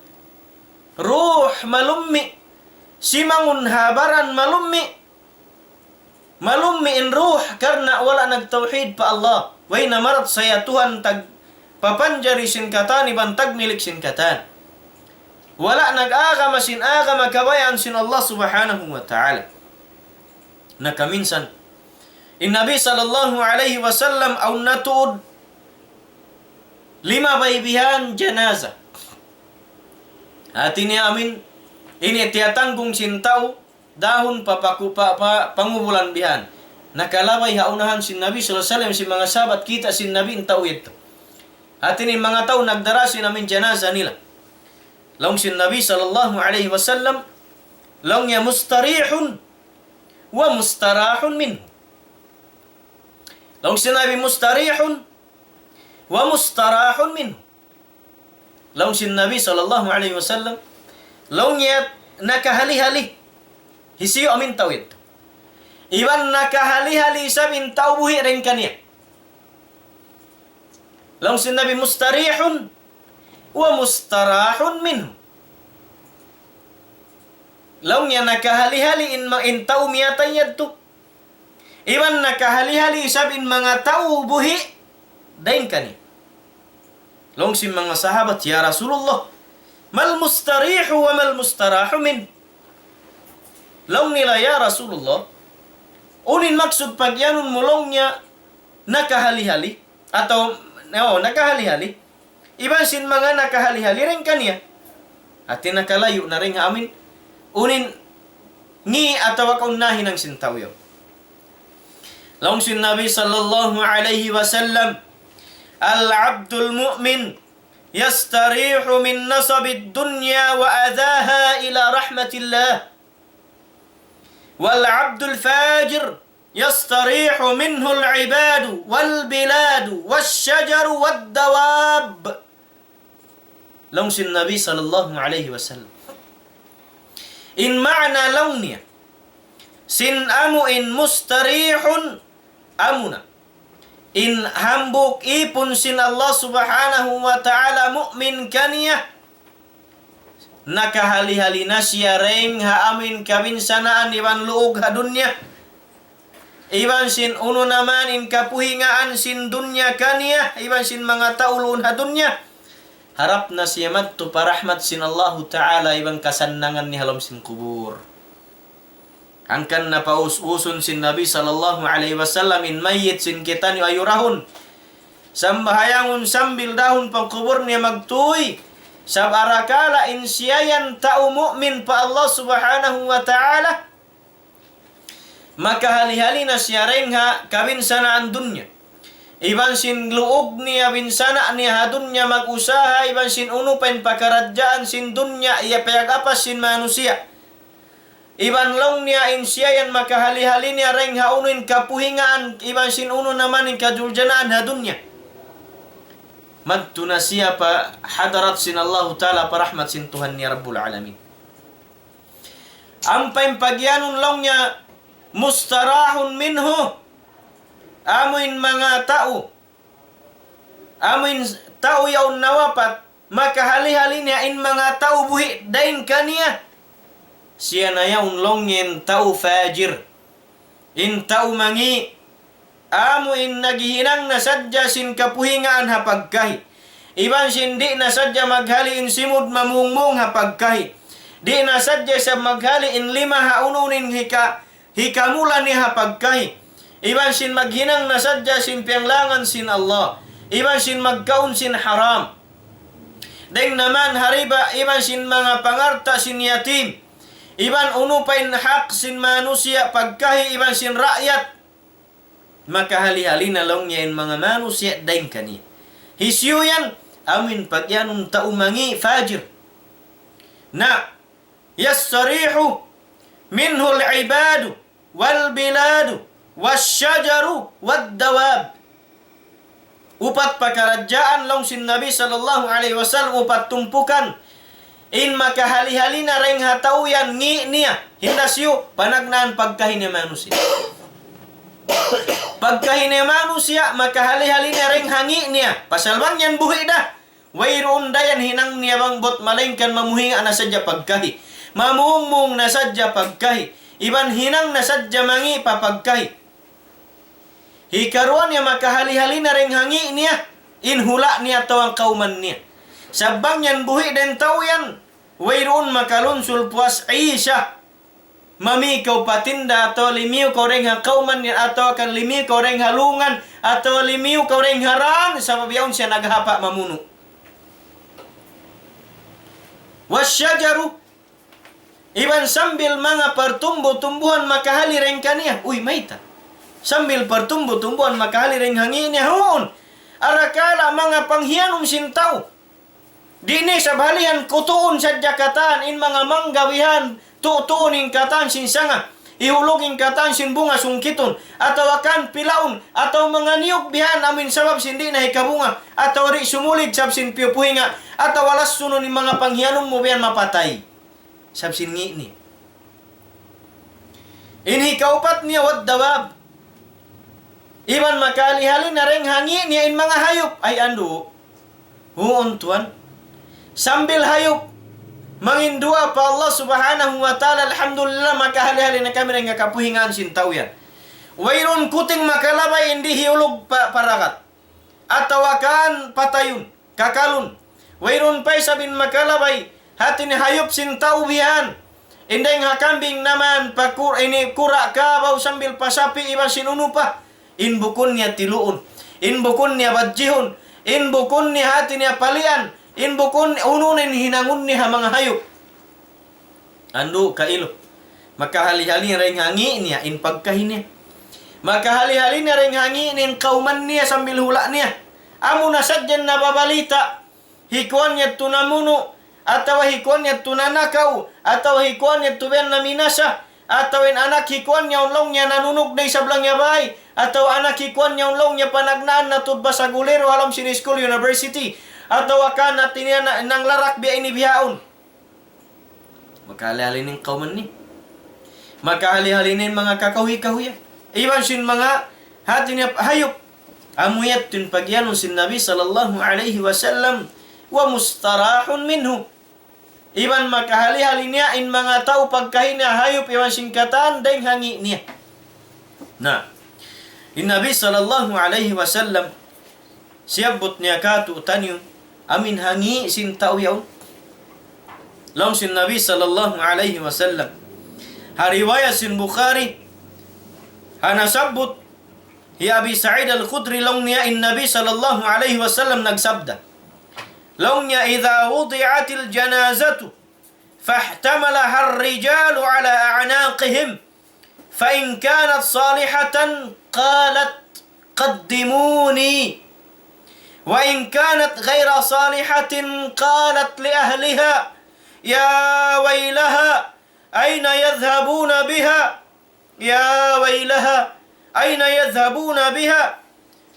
Ruh malummi'. Simangun ha baran malummi'. Malummi' in ruh karna' wala' nagtawhid pa Allah. Way namarachaya Tuhan tagpapanjari sin katan iban tagmilik sin katan. Wala' nag-agama sin agama kabayaan sin Allah Subhanahu wa Ta'ala. Na kaminsan, in Nabi sallallahu alayhi wasallam awn natuud limabay bihan janaza. Hati niya amu in, ini tiyatanggung sin tau, dahun pa paku-, pa, pa, pangubulan bihan. Nakalabay ha unahan sin Nabi sallallahu alayhi wasallam sin manga sahabat, kita' sin Nabi in tau yadtu. Hati niya in manga tau nagdara sin amu in janaza nila. Laung sin Nabi sallallahu alayhi wasallam, laung niya mustarihun wa mustarahun minhu. Laung sin Nabi mustarihun wa mustarahun minhu. Laung sin Nabi sallallahu alayhi wasallam, laung niya nakahali-hali hisiyu amu in tau yadtu. Iban nakahali-hali isab in tau buhi' dayn kaniya. Laung sin Nabi mustarihun wa mustarahun minhu. Laung niya nakahali-hali in ma-, in tau miyatay yadtu. Iban nakahali-hali isab in manga tau buhi' dayn kaniya. Laung sin manga sahabat, "Ya Rasulullah, mal mustarihu wa mal mustarahu min?" Laung nila, "Ya Rasulullah, unu in maksud pagiyanun mu laung niya nakahali-hali?" Atawa, o, nakahali-hali. Iban sin manga nakahali-hali dayn kaniya. Hati nakalayu' na dayn ha amu in, unu in ngi' atawa kaun nahinang sin tau yaun. Laung sin Nabi sallallahu alayhi wasallam, العبد المؤمن يستريح من نصب الدنيا وأذاها إلى رحمة الله. والعبد الفاجر يستريح منه العباد والبلاد والشجر والدواب. Laung sin Nabi sallallahu alayhi wasallam. In maana laung niya, sin amu in mustarihun amuna in hambuuk ipun sin Allah Subhanahu wa Ta'ala mu'min kaniya, nakahali-hali na siya dayn ha amu in kabinsanaan iban luug ha dunya. Iban sin unu na man in kapuhingaan sin dunya kaniya, iban sin manga tau luun ha dunya. Harap na siya madtu pa rahmat sin Allahu Ta'ala iban kasannangan niya ha lawm sin kubul. Hangkan na paus-usun sin Nabi sallallahu alayhi wasallam in mayyit sin kitaniyu ayurahun. Sambahayangun sambil dahun pa kubul niya magtuy. Sabab arakala' in siya yan tau mu'min pa Allah Subhanahu wa Ta'ala, makahali-hali na siya dayn ha kabinsanaan dunya. iban sin luug niya, binsana' niya ha dunya mag-usaha, iban sin unu pa in pakaradjaan sin dunya, iya piyag-apas sin manusiya'. Iban laung niya in siya yan makahali-hali niya dayng ha unu in kapuhingaan, iban sin unu naman in kajuljanaan ha dunya. Madtu na siya pa hadarat sin Allahu Ta'ala, pa rahmat sin Tuhan niya Rabbul Alamin. Ampa in pagiyanun laung niya, mustarahun minhu, amu in manga tau, amu in tau yaun nawapat, makahali-hali niya in manga tau buhi' dayng kaniya. Siya na yaun laung niya in tau fajir. In tau mangi', amu in naghihinang na sadja sin kapuhingaan ha pagkahi. Iban sin di' na sadja maghali in simud mamungmung ha pagkahi. Di' na sadja isab maghali in lima ha unu-unu in hika-, hikamula niya ha pagkahi. Iban sin maghinang na sadja sin piyanglangan sin Allah. Iban sin magkaun sin haram. Dayng naman ha riba, iban sin manga pangalta' sin yatim. Iban unu pa in hak sin manusiya' pagkahi iban sin raayat. Makahali-hali na laung niya in manga manusiya' dayng kaniya. Hisiyu yan, amu in pagiyanun tau mangi' fajir. Na, yastarihu minhu al-ibadu wal-biladu wash-shajaru wad-dawab. Upat pakaradjaan laung sin Nabi sallallahu alayhi wasallam, upat tumpukan. In makahali-hali na dayng ha tau yan ngi' niya. Hinda siyu, panagnaan pagkahi niya manusiya'. Pagkahi niya manusiya', makahali-hali na dayng ha ngi' niya. Pasal bang yan buhi' da. Wayruun da yan hinang niya bang bat malaingkan mamuhinga' na sadja pagkahi. Mamungmung na sadja pagkahi. Iban hinang na sadja mangi' pa pagkahi. Hikaruwa niya makahali-hali na dayng ha ngi' niya, in hula' niya atawa kawman niya. Sa' bang yan buhi' da in tau yan, wayruun makalunsul puas Isa. Mami kaw pa tinda atawa limiyu kaw dayng ha kawman niya atawa kan limiyu kaw dayng ha lungan atawa limiyu kaw dayng ha dān sabab yaun siya naghapa' mamunu'. Wash-shajaru, iban sambil manga partumbu-tumbuhan makahali dayng kaniya. Uy, mayta'? Sambil partumbu-tumbuhan makahali dayng ha ngi' niya. Huun. Arakala' manga panghiyanum sin tau. Di' na isab halihan kutuun sadja katan in manga mangga bihan, tutuun in katan sin sanga, ihulug in katan sin bunga sungkitun, atawa kan pilaun, atawa manga niyug bihan amu in sabab sin di' na hikabunga, atawa di' sumulid sabab sin piyupuhinga, atawa lassunun in manga panghiyanum mu bihan mapatay. Sabab sin ngi' niya. In hikaupat niya wad-dawab. Iban makahali-hali na dayng ha ngi' niya in manga hayup. Ay andu'. Huun tuwan. Sambil hayup. Mangin duwaa pa Allah Subhanahu wa Ta'ala, "Alhamdulillah, makahali-hali na kami dayng ha kapuhingaan sin tau yan." Wayruun kuting makalabay in di' hiyulug pa, pa dagat. Atawa kan patayun. Kakalun. Wayruun pa isab in makalabay, hati niya hayup sin tau bihan. In dayng ha kambing naman, pa kur-, ini kura' kabaw sambil pa sapi' iban sin unu pa. In bukun niya tiluun. In bukun niya badjihun. In bukun niya hati niya palian. In bukun unu na in hinangun niya ha manga hayup. Andu' kailu. Makahali-hali na dayng ha ngi' niya in pagkahi niya. Makahali-hali na dayng ha ngi' niya in kawman niya sambil hula' niya. Amu na sadja in nababalita'. Hikuwan niya tu namunu', atawa hikuwan niya tu nanakaw, atawa hikuwan niya tu biyan naminasa, atawa in anak hikuwan niya laung niya nanunug da isab laung niya bay, atawa anak hikuwan niya laung niya panagnaan na tudbas ha guliru ha lawm sin school, university, atawa kan hati niya na-, nanglarak biya' ini bihaun. Makahali-hali na in kawman niya. Makahali-hali na in manga kakahuy-kahuyan. Iban sin manga hati niya hayup. Amu yadtu in pagiyanun sin Nabi sallallahu alayhi wasallam, "Wa mustarahun minhu." Iban makahali-hali niya in manga tau pagkahi niya hayup iban sin katan dayng ha ngi' niya. Na, in Nabi sallallahu alayhi wasallam, siyabbut niya kātu'niyu, amu in ha ngi' sin tau yaun. Laung sin Nabi sallallahu alayhi wasallam. Ha riwayat sin Bukhari, ha nasabbut hi Abi Sa'id Al-Khudri laung niya in Nabi sallallahu alayhi wasallam nagsabda. Laung niya, إذا وضعت الجنازة فاحتملها الرجال على أعناقهم فإن كانت صالحة قالت قدموني. وإن كانت غير صالحة قالت لأهلها: يا ويلها، أين يذهبون بها؟ يا ويلها، أين يذهبون بها؟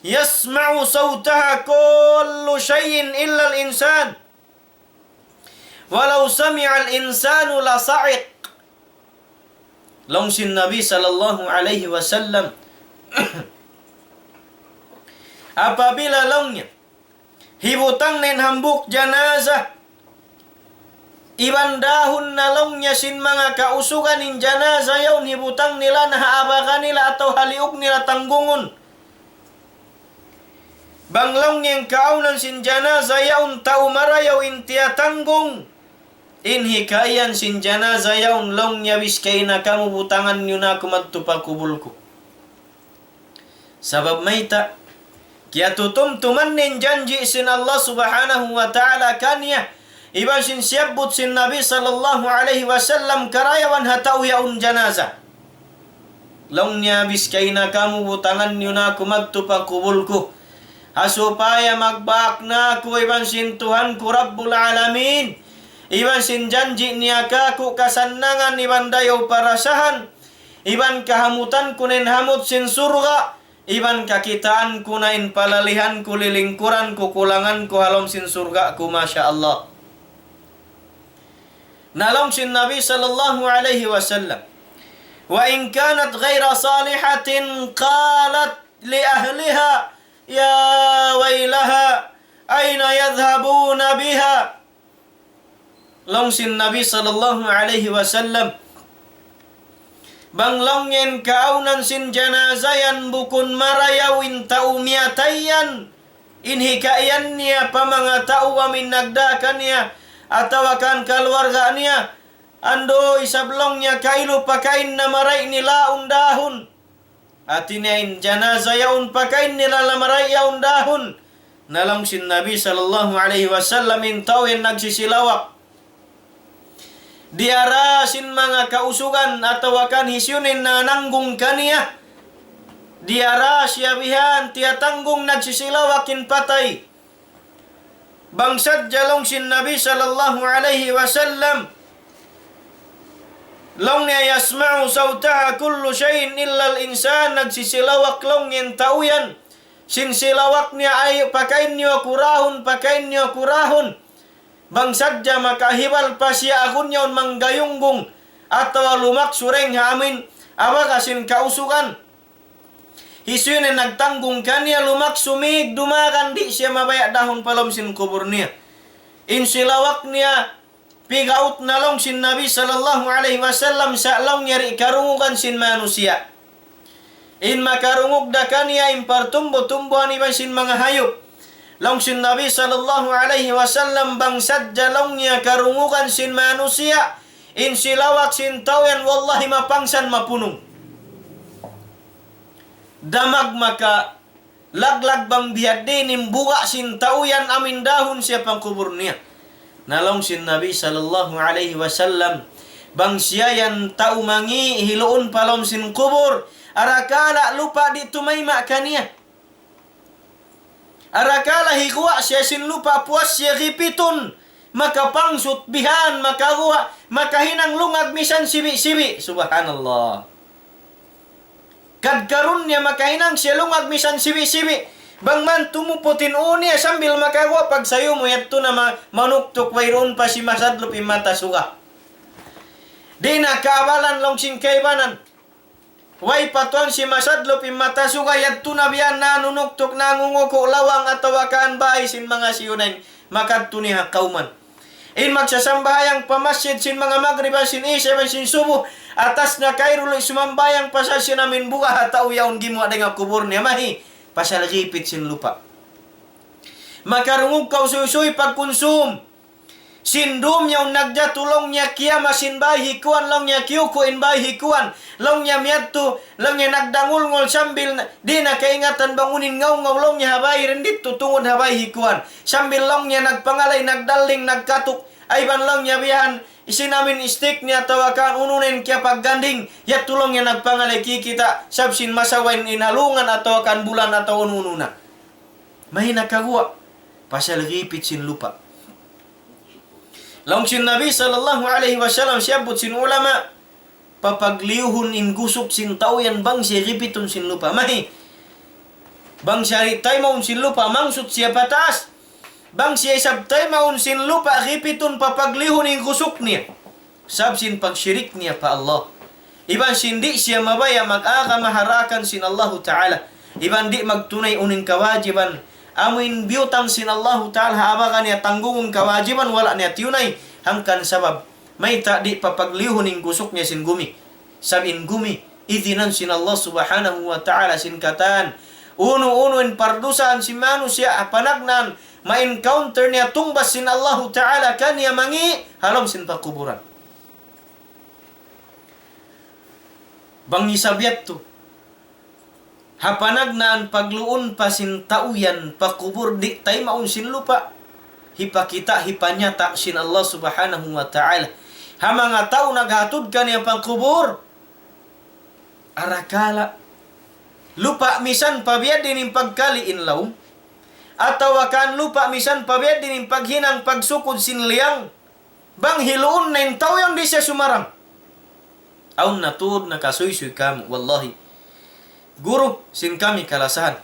يسمع صوتها كل شيء إلا الإنسان، ولو سمع الإنسان لصعق. Laung sin Nabi sallallahu alayhi wasallam, apabila laung niya hibutang na in hambuuk janaza, iban dahun na laung niya sin manga kausugan in janaza yaun hibutang nila na ha aba kanila atawa ha liug nila tanggungun. Bang laung niya in kaawnan sin janaza yaun tau marayaw in tiyatanggung, in hikaiyan sin janaza yaun laung niya, biskay na kamu, butangan niyu na aku madtu pa kubul ku. Sabab mayta', kiyatutumtuman niya in janji' sin Allah Subhanahu wa Ta'ala kaniya, iban sin siyabbut sin Nabi sallallahu alayhi wasallam karayawan ha tau yaun janaza. Laung niya, biskay na kamu, butangan niyu na aku madtu pa kubul ku. Ha supaya magbaak na aku iban sin Tuhan ku Rabbul Alamin, iban sin janji' niya kāku' kasannangan iban dayaw parasahan, iban kahamutan ku na in hamut sin surga', iban kakitaan ku na in palalihan ku, lilingkuran ku, kulangan ku ha lawm sin surga' ku, masha Allah. Na laung sin Nabi sallallahu alayhi wasallam, وإن كانت غير صالحة قالت لأهلها: يا ويلها، أين يذهبون بها؟ Laung sin Nabi sallallahu alayhi wasallam, bang laung niya in kaawnan sin janaza yan bukun marayaw in tau miyatay yan, in hikaiyan niya pa manga tau amu in nagdā kaniya atawa kan kaluarga niya, andu' isab laung niya kailu pakain na maray' nila yaun dahun. Hāti niya in janaza yaun pakain nila na maray' yaun dahun. Na laung sin Nabi sallallahu alayhi wasallam, in tau yan nagsisilawak. Diyara sin manga kausugan atawa kan hisiyu in nananggung kaniya. Diyara siya bihan, tiyatanggung, nagsisilawak in patay. Bang sadja laung sin Nabi sallallahu alayhi wasallam, laung niya, يسمع صوتها كل شيء إلا الإنسان, nagsisilawak laung niya in tau yan. Sin silawak niya ay, pakain niyu aku dahun, pakain niyu aku dahun. Bang sadja makahibal pa siya agun yaun manggayunggung atawa lumaksu dayn ha amin, abaga sin kausugan. Hisiyu in nagtanggung kaniya, lumaksu, mīg dumagan, di' siya mabaya' dahun pa lawm sin kubul niya. In silawak niya, pigaut na laung sin Nabi sallallahu alayhi wasallam, sa' laung niya di' karungugan sin manusiya'. In makarungug da kaniya in partumbu-tumbuhan iban sin manga hayup. Laung sin Nabi sallallahu alayhi wasallam, bang sadja laung niya karungugan sin manusiya', in silawak sin tau yan, wallahi mapangsan mapunung. Damag maka laglag bang bihadin in buga' sin tau yan amin dahun siya pa kubul niya. Na laung sin Nabi sallallahu alayhi wasallam, bang siya yan tau mangi' hiluun pa lawm sin kubul, arakala' lupa' di' tumayma' kaniya. Arakala' higuwa' siya sin lupa', puas siya gipitun, makapangsut bihan, makaguwa', makahinang lungag misan sibi'-sibi'. Subhanallah. Kadkarun niya makahinang siya lungag misan sibi'-sibi'. Bang man tumuput in ū niya sambil makaguwa', pagsayu mu yadtu na ma-, manuktuk, wayruun pa simasadlup in mata suga. Di' na kaabalan laung sin kaibanan. Way pa tuwan simasadlup in mata suga, yadtu na biya' nanunuktuk, nangunguku' lawang atawa kan bāy sin manga siyunayn. Makadtu niya ha kawman. In magsasambahayang pa masjid sin manga magrib iban sin isya iban sin subuh, atas na kairu lu sumambahayang pasal sin amin buga' ha tau yaun gimuwa' dayn ha kubul niya, mahi, pasal gipit sin lupa'. Makarungug kaw suysuy pagkunsum. Sin dum yaun nagjatu laung niya kiyama sin bāy hi kuwan, laung niya kiyuku' in bāy hi kuwan. Laung niya miyadtu, laung niya nagdangulngul sambil na-, di' na kaingatan bang unu in ngawngaw laung niya ha bāy didtu tungud ha bāy hi kuwan. Sambil laung niya nagpangalay, nagdalling, nagkatuk, Ay ban laung niya bihan, sin amin stick niya atawa kan unu-unu in kiyapagganding, yadtu laung niya nagpangalay kikita', sabab sin masawa in, in halungan atawa kan bulan atawa unu-unu na. Mahinang kaguwa', pasal gipit sin lupa'. Laung sin Nabi sallallahu alayhi wasallam, siyabbut sin ulama, papagliyuhun in gusuk sin tau yan bang siya gipitun sin lupa'. Mahi, bang siya di' taymaun sin lupa', mangsut siya pataas. Bang siya isab taymaun sin lupa', gipitun, papagliyuhun in gusuk niya. Sabab sin pagshirik niya pa Allah. Iban sin di' siya mabaya' mag-agama ha daakan sin Allahu Ta'ala. Iban di' magtunay unu in kawajiban. Amu in biyutang sin Allahu Ta'ala ha baga niya tanggungun kawajiban wala' niya tiyunay. Hangkan sabab mayta' di' papagliyuhun in gusuk niya sin gumi. Sabab in gumi, idinan sin Allah Subhanahu wa Ta'ala sin katan. Unu-unu in pardusahan sin manusiya' ha panagnaan, ma-encounter niya tungbas sin Allahu Ta'ala kaniya mangi' ha lawm sin pakuburan. Bang isab yadtu, ha panagnaan pagluun pa sin tau yan pa kubul di' taymaun sin lupa', hipakita', hipanyata' sin Allah Subhanahu wa Ta'ala ha manga tau naghatud kaniya pa kubul, arakala' lupa' misan pa biya' diin in pagkali' in lawm, atawa kan lupa' misan pa biya' diin in paghinang pagsukud sin liyang, bang hiluun na in tau yan di' siya sumarang. Awn na tuud nakasuysuy kāmu', wallahi. Guru, sin kami kalasahan.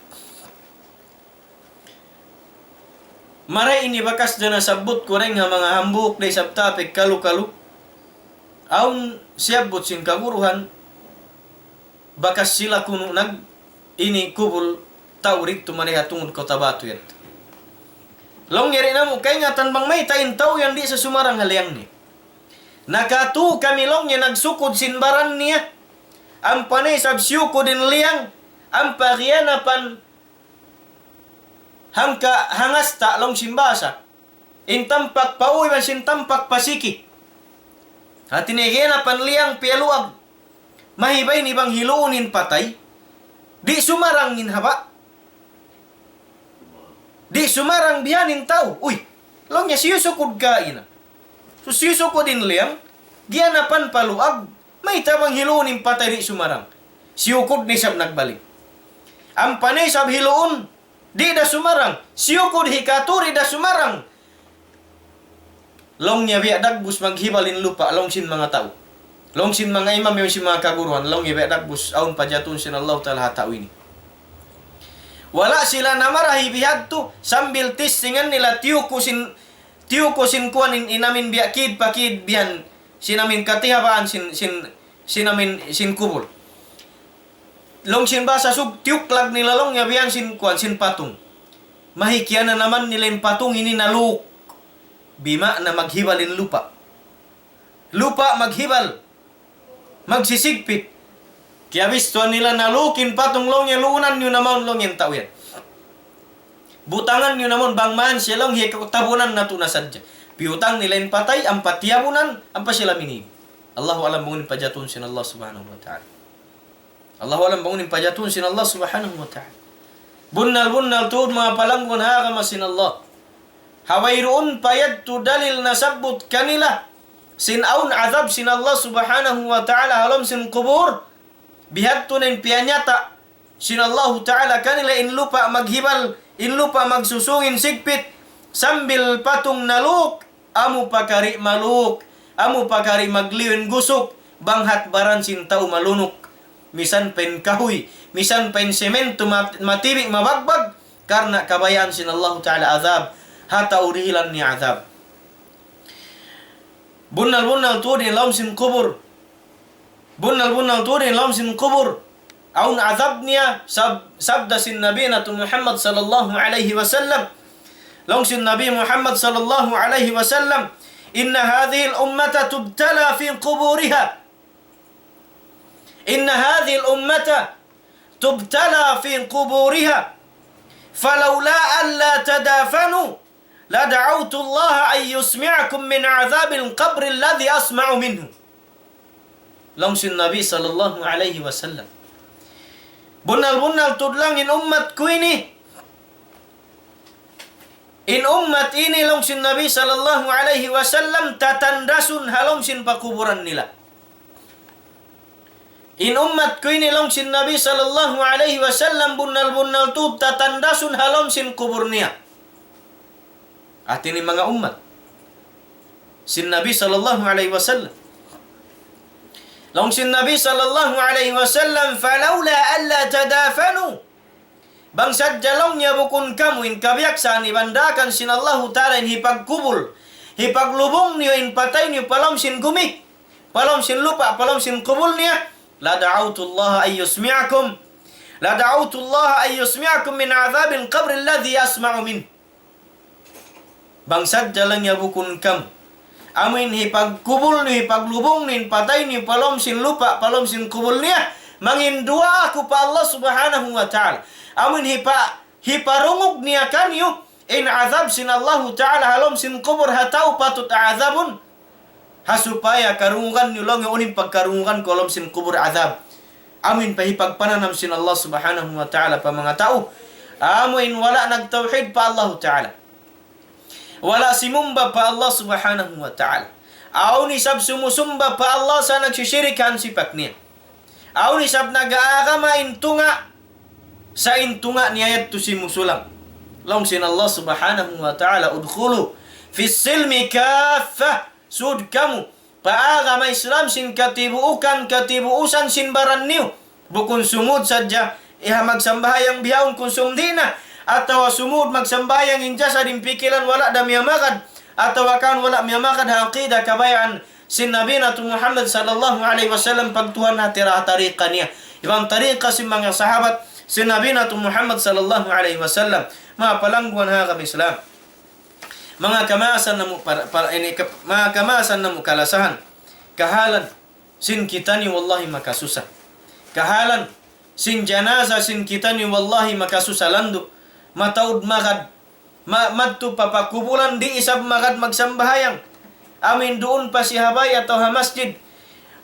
Marayaw ini bakas da nasabbut ku dayn ha manga hambuuk da isab tapik kalu-kalu. Awn siyabbut sin kaguruhan, bakas sila kunu' nag-, ini kubul tau didtu mari ha tungud Cotabato yadtu. Laung niya di' namu' kaingatan bang mayta' in tau yan di' sa sumarang ha liyang niya. Nakatuu kami laung niya nagsukud sin baran niya. Ampa na isab siyukud in liyang, ampa giyanapan hangka hangasta laung sin bahasa. In tampak pa u iban sin tampak pa siki. Hati niya giyanapan liyang piyaluag. Mahi ba ini bang hiluun in patay? Di' sumarang in haba'. Di' sumarang bihan in tau. Uy, laung niya siyusukud kaina. So siyusukud in liyang, giyanapan pa luag, mayta' bang hiluun in patay di' sumarang. Siyukud na isab nagbalik. Ampa na isab hiluun, di' da sumarang. Siyukud hikatu di' da sumarang. Laung niya biya' dagbus maghibal in lupa', laung sin manga tau. Laung sin manga imam, laung sin manga kaguruhan, laung niya biya' dagbus, awn pajatun sin Allahu Ta'ala ha tau ini. Wala' sila namarahi bihadtu, sambil testingan nila tiyuku sin, tiyuku sin kuwan in, in amin biya' kid pa kid bihan, sin amin katihabaan sin, sin, sin amin sin kubul. Laung sin bahasa Sug, tiyuklag nila laung niya bihan sin kuwan, sin patung. Mahi kiyananaman nila in patung ini naluuk. Bima'na maghibal in lupa'. Lupa' maghibal. Magsisigpit. Kiyabistuhan nila naluuk in patung laung niya luunan niyu na mawn laung in tau yan. Butangan niyu na mawn bang man siya laung hi tabunan natu' na sadja. Piyutang nila in patay, ampa tiyabunan, ampa sila minīg. Allahu a'lam bang unu in pajatun sin Allah Subhanahu wa Ta'ala. Allahu a'lam bang unu in pajatun sin Allah Subhanahu wa Ta'ala. Bunnal-bunnal tuud manga palangguan ha agama sin Allah. Ha wayruun pa yadtu dalil nasabbut kanila sin awn adhab sin Allah Subhanahu wa Ta'ala ha lawm sin kubul. Bihadtu na in piyanyata' sin Allahu Ta'ala kanila in lupa' maghibal, in lupa' magsusung in sigpit, sambil patung naluuk, amu pa kari maluuk, amu pa kari magliyu in gusuk, bang hat baran sin tau malunuk. Misan pa in kahuy, misan pa in semento mat-, matibi' mabagbag, karna' kabayaan sin Allahu Ta'ala adhab, ha tau dihilan niya adhab. Bunnal-bunnal tuud in lawm sin kubul. Bunnal-bunnal tuud in lawm sin kubul. Awn adhab niya sab-, sabda sin Nabi natu' Muhammad sallallahu alayhi wasallam. Laung sin Nabi Muhammad sallallahu alayhi wasallam, إن هذه الأمة تبتلى في قبورها. إن هذه الأمة تبتلى في قبورها. فلولا ألا تدافنوا لدعوت الله أن يسمعكم من عذاب القبر الذي أسمع منه. Laung sin Nabi sallallahu alayhi wasallam. Bunnal-bunnal tuud laung in ummat ku ini In ummat ini laung sin Nabi sallallahu alayhi wasallam tatandasun ha lawm sin pakuburan nila. In ummat ku ini laung sin Nabi sallallahu alayhi wasallam bunnal-bunnal tuud tatandasun ha lawm sin kubul niya. Hati niya manga ummat sin Nabi sallallahu alayhi wasallam. Laung sin Nabi sallallahu alayhi wasallam, فلولا ألا تدافنوا. Bang sadja laung niya bukun kamu in kabiyaksaan iban daakan sin Allahu Ta'ala in hipagkubul, hipaglubung niyu in patay niyu pa lawm sin gumi, pa lawm sin lupa', pa lawm sin kubul niya, لدعوت الله أن يسمعكم، لدعوت الله أن يسمعكم من عذاب القبر الذي أسمع منه. Bang sadja laung niya bukun kamu, amu in hipagkubul niyu, hipaglubung niyu in patay niyu pa lawm sin lupa', pa lawm sin kubul niya, mangin duwaa aku pa Allah Subhanahu wa Ta'ala. Amu in hipa-, hiparungug niya kaniyu in adhab sin Allahu Ta'ala ha lawm sin kubul ha tau patut adhabun. Ha supaya karungugan niyu laung niya unu in pagkarungugan ku ha lawm sin kubul adhab. Amu in pa hipagpananam sin Allah Subhanahu wa Ta'ala pa manga tau. Amu in wala' nagtawhid pa Allahu Ta'ala. Wala' simumba pa Allah Subhanahu wa Ta'ala. Awn isab sumusumba pa Allah sa' nagsisirik ha sipat niya. Awn isab nag-aagama in tunga', sa' in tunga' niya yadtu simusulang. Laung sin Allah Subhanahu wa Ta'ala, ادخلوا في السلم كافة. Sud kamu pa agama Islam sin katibuukan, katibuusan sin baran niyu. Bukun sumud sadja, iha magsambahayang bihaun kunsum di' na. Atawa sumud magsambahayang in jasad, in pikilan wala' da miyamagad. Atawa kan wala' miyamagad ha aqida kabayaan sin Nabi natu' Muhammad sallallahu alayhi wasallam pagtuhan ha tira-, tariqa niya. Iban tariqa sin manga sahabat sin Nabi natu' Muhammad sallallahu alayhi wasallam. Manga palangguan ha agama Islam. Manga kamaasan namu' para, para, ini ka-, manga kamaasan namu' kalasahan. Kahalan sin kitaniyu wallahi makasusa. Kahalan sin janaza sin kitaniyu wallahi makasusa landu'. Mataud magad, ma-, madtu pa pakubulan di' isab magad magsambahayang. Amu in duun pa sihabay atawa ha masjid.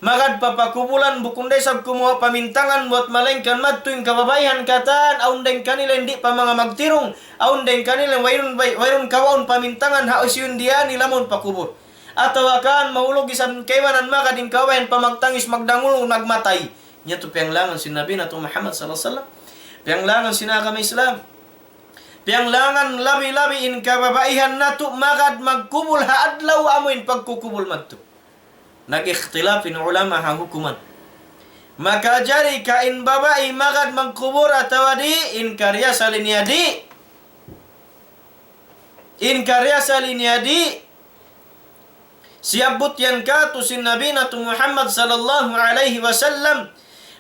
Magad pa pakubulan bukun da isab kumuha' pamintangan buat malaingkan madtu in kababaihan katan, awn dayn kanila in di' pa manga magtirung, awn dayn kanila in wayruun bay-, wayruun kawaun pamintangan ha hisiyu in diyā nila mawn pa kubul. Atawa kan mahulug isab kaibanan magad in kababaihan pa magtangis magdangul nagmatay. Yadtu piyanglangan sin Nabi natu' Muhammad sallallahu alayhi wasallam. Piyanglangan sin agama Islam. Piyanglangan labi-labi in kababaihan natu' magad magkubul ha adlaw amu in pagkukubul madtu. Nag-ikhtilaf in ulama ha hukuman. Makajari ka in babai magad magkubul atawa di', in kariyasali niya di'. In kariyasali niya di'. Siyabbut yan katu' sin Nabi natu' Muhammad sallallahu alayhi wasallam.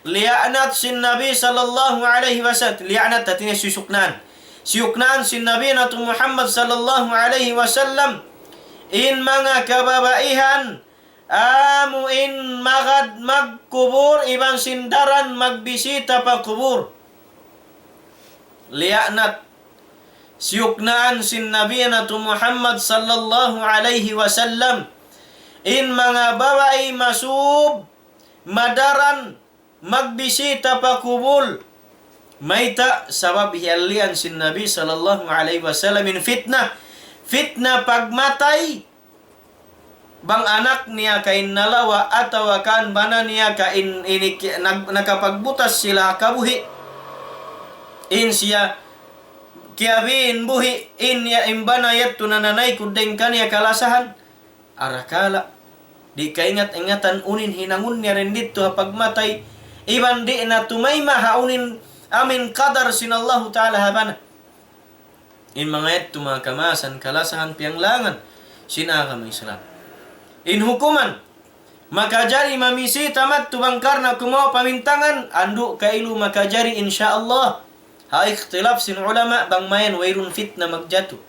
Liyaanat sin Nabi sallallahu alayhi wasallam. Liyaanat hati niya siyuknaan. Siyuknaan sin Nabi natu' Muhammad sallallahu alayhi wasallam. In manga kababaihan, amu in magad magkubul, iban sin daran magbisita pa kubul. Liyaanat. Siyuknaan sin Nabi natu' Muhammad sallallahu alayhi wasallam. In manga babai masub, madaran, magbisita pa kubul. Mayta'? Sabab hiyalian sin Nabi sallallahu alayhi wasallam in fitna. Fitna pagmatay, bang anak niya ka in nalawa' atawa kan bana niya ka in ini ki-, nag-, nakapagbutas sila kabuhi'. In siya kiyabi in buhi', in ya-, in bana yadtu nananaykud dayn kaniya kalasahan. Arakala' di' kaingat-ingatan unu in hinangun niya dayn didtu ha pagmatay. Iban di' na tumayma' ha unu in amu in qadar sin Allahu Ta'ala ha bana. In manga yadtu manga kamaasan kalasahan piyanglangan sin agama Islam. In hukuman, makajari mamisita madtu bang karna' kumawa' pamintangan, andu' kailu makajari insya Allah. Ha ikhtilaf sin ulama bang mayan wayruun fitna magjatu.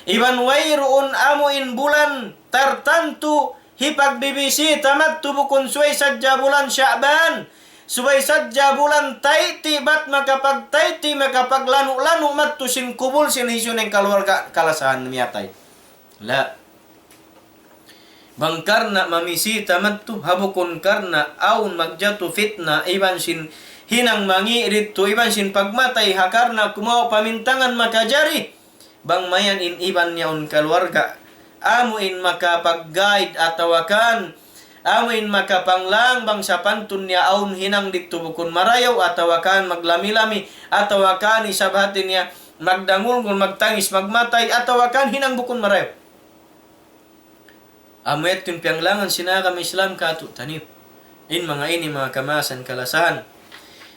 Iban wayruun amu in bulan tartantu hipagbibisita madtu bukun subay sadja bulan Sha'ban. Subay sadja bulan taytay bat makapagtaytay, makapaglanu'-lanu' madtu sin kubul sin hisiyu in kaluarga kalasahan miyatay. La. Bang karna' mamisita madtu, ha bukun karna' awn magjatu fitna, iban sin hinang mangi' didtu, iban sin pagmatay, ha karna' kumawa' pamintangan makajari. Bang mayan in iban niya awn kaluarga, amu in makapag-guide atawa kan amu in makapanglang bang sapantun niya awn hinang didtu bukun marayaw, atawa kan maglami-lami, atawa kan isab hati niya magdangulngul, magtangis, magmatay, atawa kan hinang bukun marayaw. Amu yadtu in piyanglangan sin agama Islam kātu'niyu. In manga ini manga kamaasan kalasahan,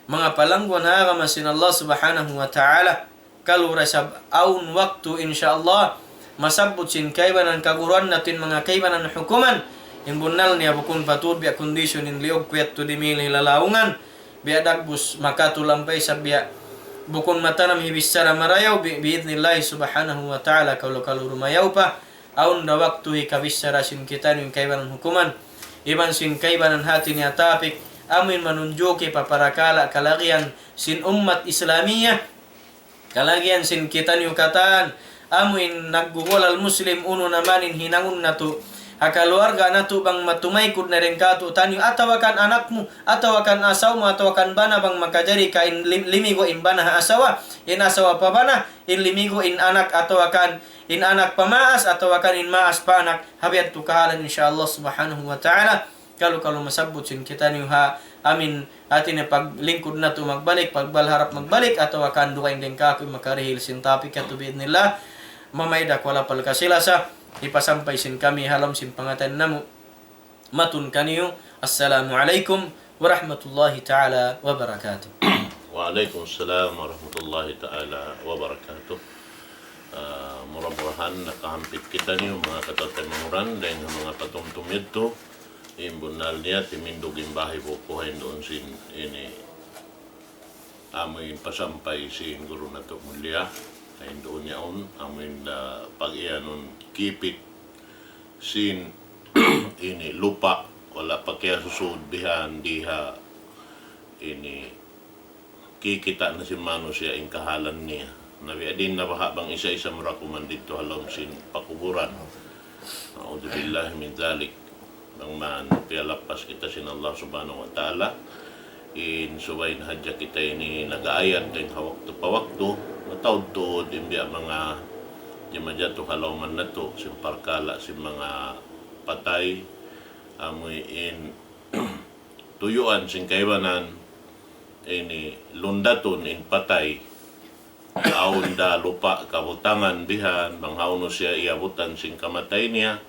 manga palangguan ha agama sin Allah Subhanahu wa Ta'ala. Kalu da isab awn waktu, insya Allah, masabbut sin kaibanan kaguruan natu' in manga kaibanan hukuman. In bunnal niya bukun pa tuud biya' kondisyon in liyug ku yadtu dimihil hi lalaungan. Biya' dagbus makatulampay sa biya' bukun matanam hibichara marayaw bi-, bi'idhnillahi Subhanahu wa Ta'ala kalu-kalu dumayaw pa. Awn da waktu hikabichara sin kitaniyu in kaibanan hukuman iban sin kaibanan hati niya topic, amu in manunjuki pa parakala' kalagihan sin ummat Islamiyah, kalagihan sin kitaniyu katan, amu in naggugulal Muslim, unu na man in hinangun natu' ha kaluarga natu' bang matumaykud na dayn kātu'niyu, atawa kan anak mu, atawa kan asawa mu, atawa kan bana, bang makajari ka in lim-, limigu' in bana ha asawa, in asawa pa bana, in limigu' in anak, atawa kan in anak pa maas, atawa kan in maas pa anak, ha biya' yadtu kahalan, insya Allah Subhanahu wa Ta'ala. Kalu-kalu masabbut sin kitaniyu ha amin, hati niya paglingkud natu' magbalik, pagbal harap magbalik, atawa kan dugaing dayn kāku' in makarihil sin topic yadtu bi'idhnillah. Mamay da ku lapal kasi-lasa, hipasampay sin kami ha lawm sin pangatayan namu'. Matun kaniyu, Assalamu alaykum warahmatullahi ta'ala wabarakatuh. Wa alaykum salam warahmatullahi ta'ala wabarakatuh. Ah, mura-murahan nakahampit kitaniyu manga kataymanghuran dayn ha manga patumtum yadtu. In bunnal niya timindug in bahi buku ha hinduun sin ini, amu in pasampay sin guru natu' mulia ha hinduun yaun, amu in da pag-iyanun kipit sin ini lupa', wala' pa kiyasusuud bihan di ha ini kikita' na sin manusiya' in kahalan niya. Na biya' diin na baha' bang isa-isa mu ra kuman didtu ha lawm sin pakuburan. A'udhu billahi min dhalik. Bang man piyalappas kita sin Allah Subhanahu wa Ta'ala, in subay na hadja kita ini nag-aayat dayn ha waktu pa waktu, mataud tuud in biya' manga jimajatu ha lawman natu', sin parkala', sin manga patay, amu in tuyuan sin kaibanan, ini lundatun in patay. Awn da lupa' kabutangan bihan, bang hawnu siya iyabutan sin kamatay niya,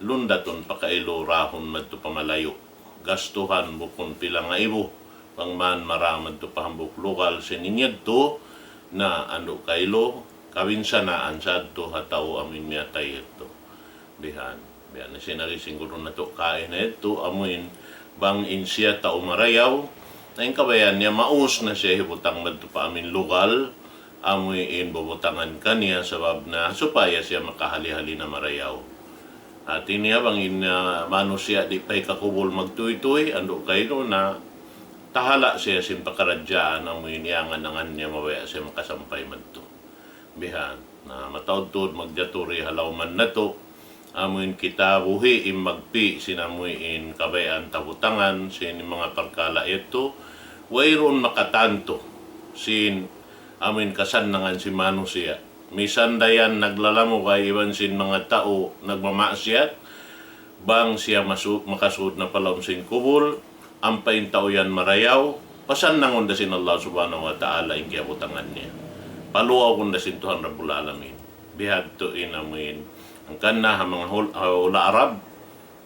lundatun pakailu rahun madtu pa malayu'. Gastuhan bukun pila ngaibu, bang man mara madtu pa hambuuk lugal sin in yadtu, na andu' kailu, kabinsanaan sadtu ha tau amu in miyatay yadtu. Bihan. Bihan na sin agi sin guru natu' kaina yadtu, amu in bang in siya tau marayaw, na in kabayaan niya maus na siya hibutang madtu pa amu in lugal, amu in bubutangan kaniya sabab na supaya siya makahali-hali na marayaw. Hati niya bang in, ah, manusiya' di' pa hikakubul magtuytuy, andu' kailu na tahala' siya sin pakaradjaan, amu in iyangan-angan niya mabaya' siya makasampay madtu. Bihan. Na mataud tuud magjatu di ha lawman natu'. Amu in kita buhi' in magpi' sin amu in kabayaan ta butangan sin manga parkala' yadtu. Wayruun makatantu sin amu in kasannangan sin manusiya'. Misan da yan naglalamugay iban sin manga tau nagmamaksiyat, bang siya masu-, makasud na pa lawm sin kubul, ampa in tau yan marayaw, pasannangun da sin Allah Subhanahu wa Ta'ala in kiyabutangan niya. Paluagun da sin Tuhan Rabbul Alamin. Bihadtu in amu in. Hangkan na ha manga hul-, ha hula' Arab,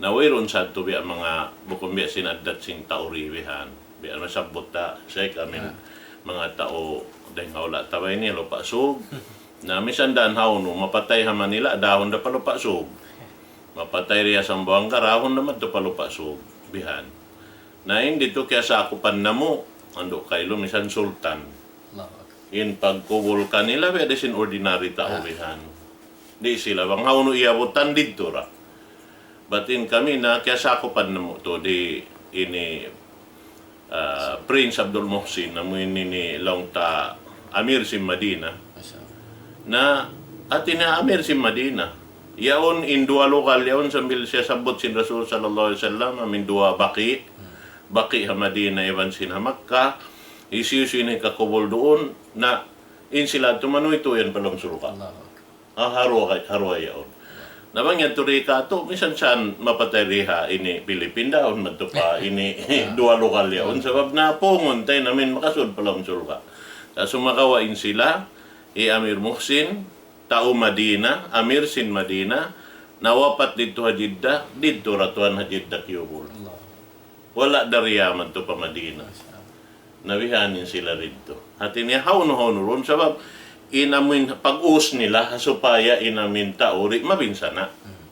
na wayruun sadtu biya' manga, bukun biya' sin addat sin tau di bihan. Biya' nasabbut ta, Sheikh, amu in manga tau dayn ha hula' ta bay ini, Lupa' Sug. Na misan da hawnu, mapatay ha Manila, dahun da pa Lupa' Sug. Mapatay di ha Zamboanga, dahun da madtu pa Lupa' Sug. Bihan. Na in didtu kiyasakupan namu', andu' kailu misan sultan. Allahu Akbar. In pagkubul kanila, biya' di sin ordinary tau bihan. Di' sila, bang hawnu iyabutan didtu ra. Bat in kami na kiyasakupan namu' tu di ini, ah, Prince Abdul Muhsin, amu ini in laung ta Amir sin Madina. Masha Allah. Na, hati niya Amir sin Madina. Yaun in duwa lugal, yaun sambil siyasabbut sin Rasul sallallahu alayhi wasallam, amu in duwa Baqi', Baqi' ha Madina, iban sin ha Makkah, hisiyu-siyu in hikakubul duun, na in sila tumanuy tuyan pa lawm surga'. Allahu Akbar. Ah, ha duwa kay, ha duwa yaun. Na bang yan turi katu', misan saan mapatay di ha ini Pilipin daun, madtu pa ini duwa lugal yaun. Sabab na pungun ta in amin makasud pa lawm surga'. Sa' sumagawa' in sila, hi Amir Muhsin, tau Madina, Amir sin Madina, nawapat didtu ha Jeddah, didtu ra tuwan ha Jeddah kiyubul. Allah. Wala' da Riyadh madtu pa Madina. Masha Allah. Nabihan in sila didtu. Hati niya hawnu-hawnu duun, sabab in amin pag-us nila, ha supaya in amin tau di' mabinsana'. Hmm.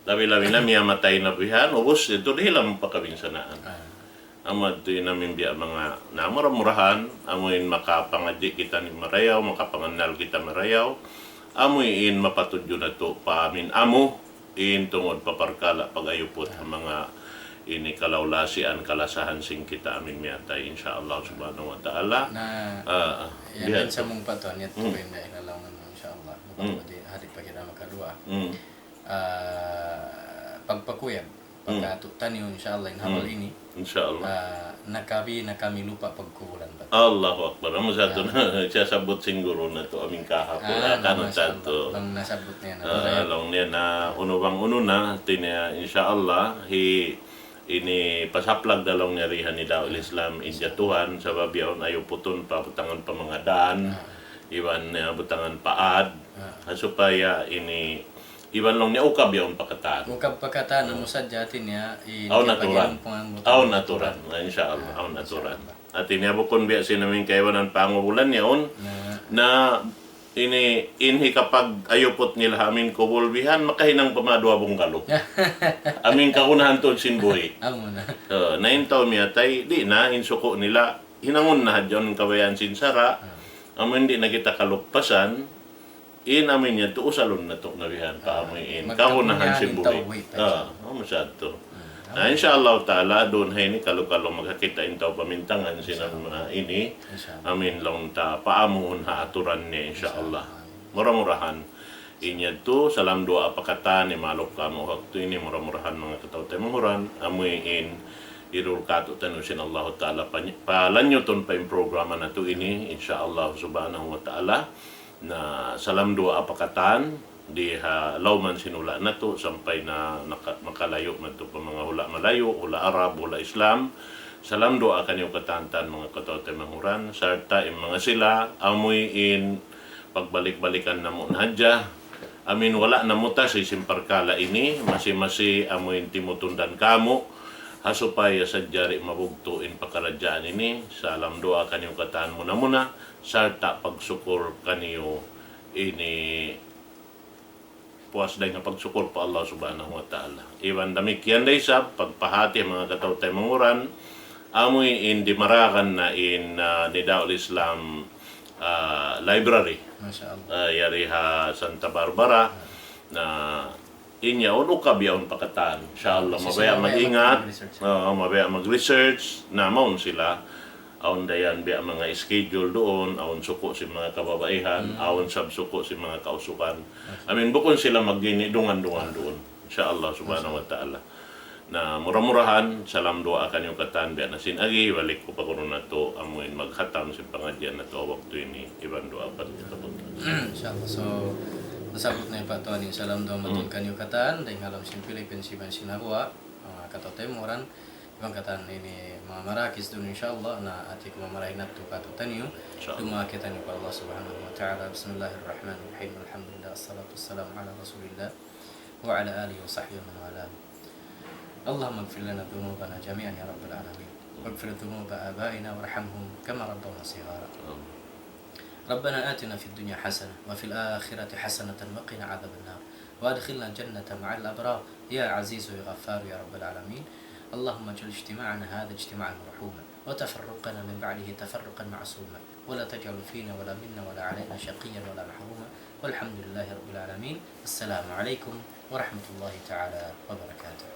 Labi-labi na miyamatay na bihan, ubus yadtu di' hila mapakabinsanaan. Ah. Amu yadtu in amin biya' manga, na mura-murahan, amu in makapangadji' kita ini marayaw, makapangannal kita marayaw, amu in mapatudju natu' pa amin amu, in tungud pa parkala' pag-ayuput ha manga ini kalawlasian, kalasahan sin kita amin miyatay, insya Allah subhanahu wa ta'ala. Na, ah, ah, yan, biya' yan sa mung patuan, yadtu pa in nailalangan mu, insya Allah. Bukan pwede, hari pa kita makaduwa. Hmm. Ah, pagpakuyag, pagkatu' taniyu, insya Allah, in hawal ini. Insya Allah. Ah, nakabi, nakami lupa' pagkubulan pa. Allahu Akbar. Amu sa yadtu na, siyasabbut sin guru natu', amin kahapun. Ah, ah, kanu masha Allah. Bang nasabbut niya na. Ah, laung niya na, unu bang unu na, hati niya, insya Allah, hi, ini pasaplag da laung niya di ha Nidaul Islam, in jatuhan, sabab yaun ayuputun pa butangan pa manga dan, iban, ah, butangan pa ad, ha supaya ini, iban laung niya ukab yaun pa katan. Ukab pa katan, amu sadja hati niya, in awn aturan. Awn aturan. Na, insya Allah, awn aturan. Insya Allah. Hati niya bukun biya' sin amin kaibanan pangubulan yaun. Na, ini, in hikapag-ayuput nila ha amin kubul bihan, makahinang pa manga duwa bungalow. Amin kagunahan tuud sin buhi'. Amu na. Ah, na in tau miyatay, di' na, in suku' nila, hinangun na hadja in kabayaan sin sara'. Ah. Amu in di' na kita kalupasan, in amin yadtu usalun natu' na bihan pa amu in kagunahan sin buhi'. Ah, amu sa yadtu. Hmm. Na, insya Allah ta'ala, duun ha ini kalu-kalu magkakita' in tau pamintangan sin amu ini. Insya Allah. Amin laung ta paamuhun ha aturan niya, insya Allah. Insya Allah. Mura-murahan. In yadtu, salam duwaa pa katan, imaluk kamu waktu ini, mura-murahan manga kataw-taymanghuran, amu in idul katu'taniyu sin Allahu Ta'ala, pa-, palanyutun pa in programa natu' ini, insya Allah subhanahu wa ta'ala. Na salam duwaa pa katan, di ha lawman sin hula' natu', sampay na naka-, makalayu' madtu pa manga hula' malayu', hula' Arab, hula' Islam. Salam duwaa kaniyu katan-katan manga kataw-taymanghuran, sarta' in manga sila, amu in pagbalik-balikan namu' na hadja. Amin wala' namu' tasi sin parkala' ini, masi-masi amu in timutundan kamu', ha supaya sadja di' mabugtu' in pakaradjaan ini, salam duwaa kaniyu katan muna-muna, sarta' pagsukur kaniyu ini puas dayn ha pagsukur pa Allah Subhanahu wa Ta'ala. Iban damikkiyan da isab, pagpahati manga kataw-taymanghuran, amu in dimaragan na in, ah, Nidaul Islam, ah, Library. Masha Allah. Ah, yari ha Santa Barbara. Ah. Na in yaun ukab yaun pa katan. Insha Allah, mabaya' mag-ingat. Mag-research. Oo, mabaya' mag-research. Na mawn sila. Awn da yan biya' manga schedule duun, awn suku' sin manga kababaihan, awn sab suku' sin manga kausugan. Amin, bukun sila magini dungan-dungan duun. Insha Allah subhanahu wa ta'ala. Na mura-murahan, salam duwaa kaniyu katan biya' na sin agi, balik ku pa guru natu', amu in maghatam sin pangadjian natu' waktu ini, iban duwaa pa natu'. Insha Allah. So, nasabbut na in patuan ini, salam duwaa matun kaniyu katan, dayn ha lawm sin Philippines, iban sin ha guwa', ah, kataw-taymanghuran, iban katan ini manga marakis duun, insha Allah, na hati ku mamarahi natu' katu'taniyu. Insha Allah. Dumā kitaniyu pa Allah Subhanahu wa Ta'ala. Bismillahirrahmanirrahim. Alhamdulillah, wassalatu wassalamu ala Rasulillah wa ala alihi wa sahbihi wa man walah. اللهم اغفر لنا ذنوبنا جميعا يا رب العالمين. واغفر ذنوب آبائنا وارحمهم كما ربونا صغارا. آمين. ربنا آتنا في الدنيا حسنة وفي الآخرة حسنة وقنا عذاب النار. وأدخلنا الجنة مع الأبرار يا عزيز يا غفار يا رب العالمين. اللهم اجعل اجتماعنا هذا اجتماعا مرحوما وتفرقنا من بعده تفرقا معصوما ولا تجعل فينا ولا منا ولا علينا شقيا ولا محروما والحمد لله رب العالمين. السلام عليكم ورحمة الله تعالى وبركاته.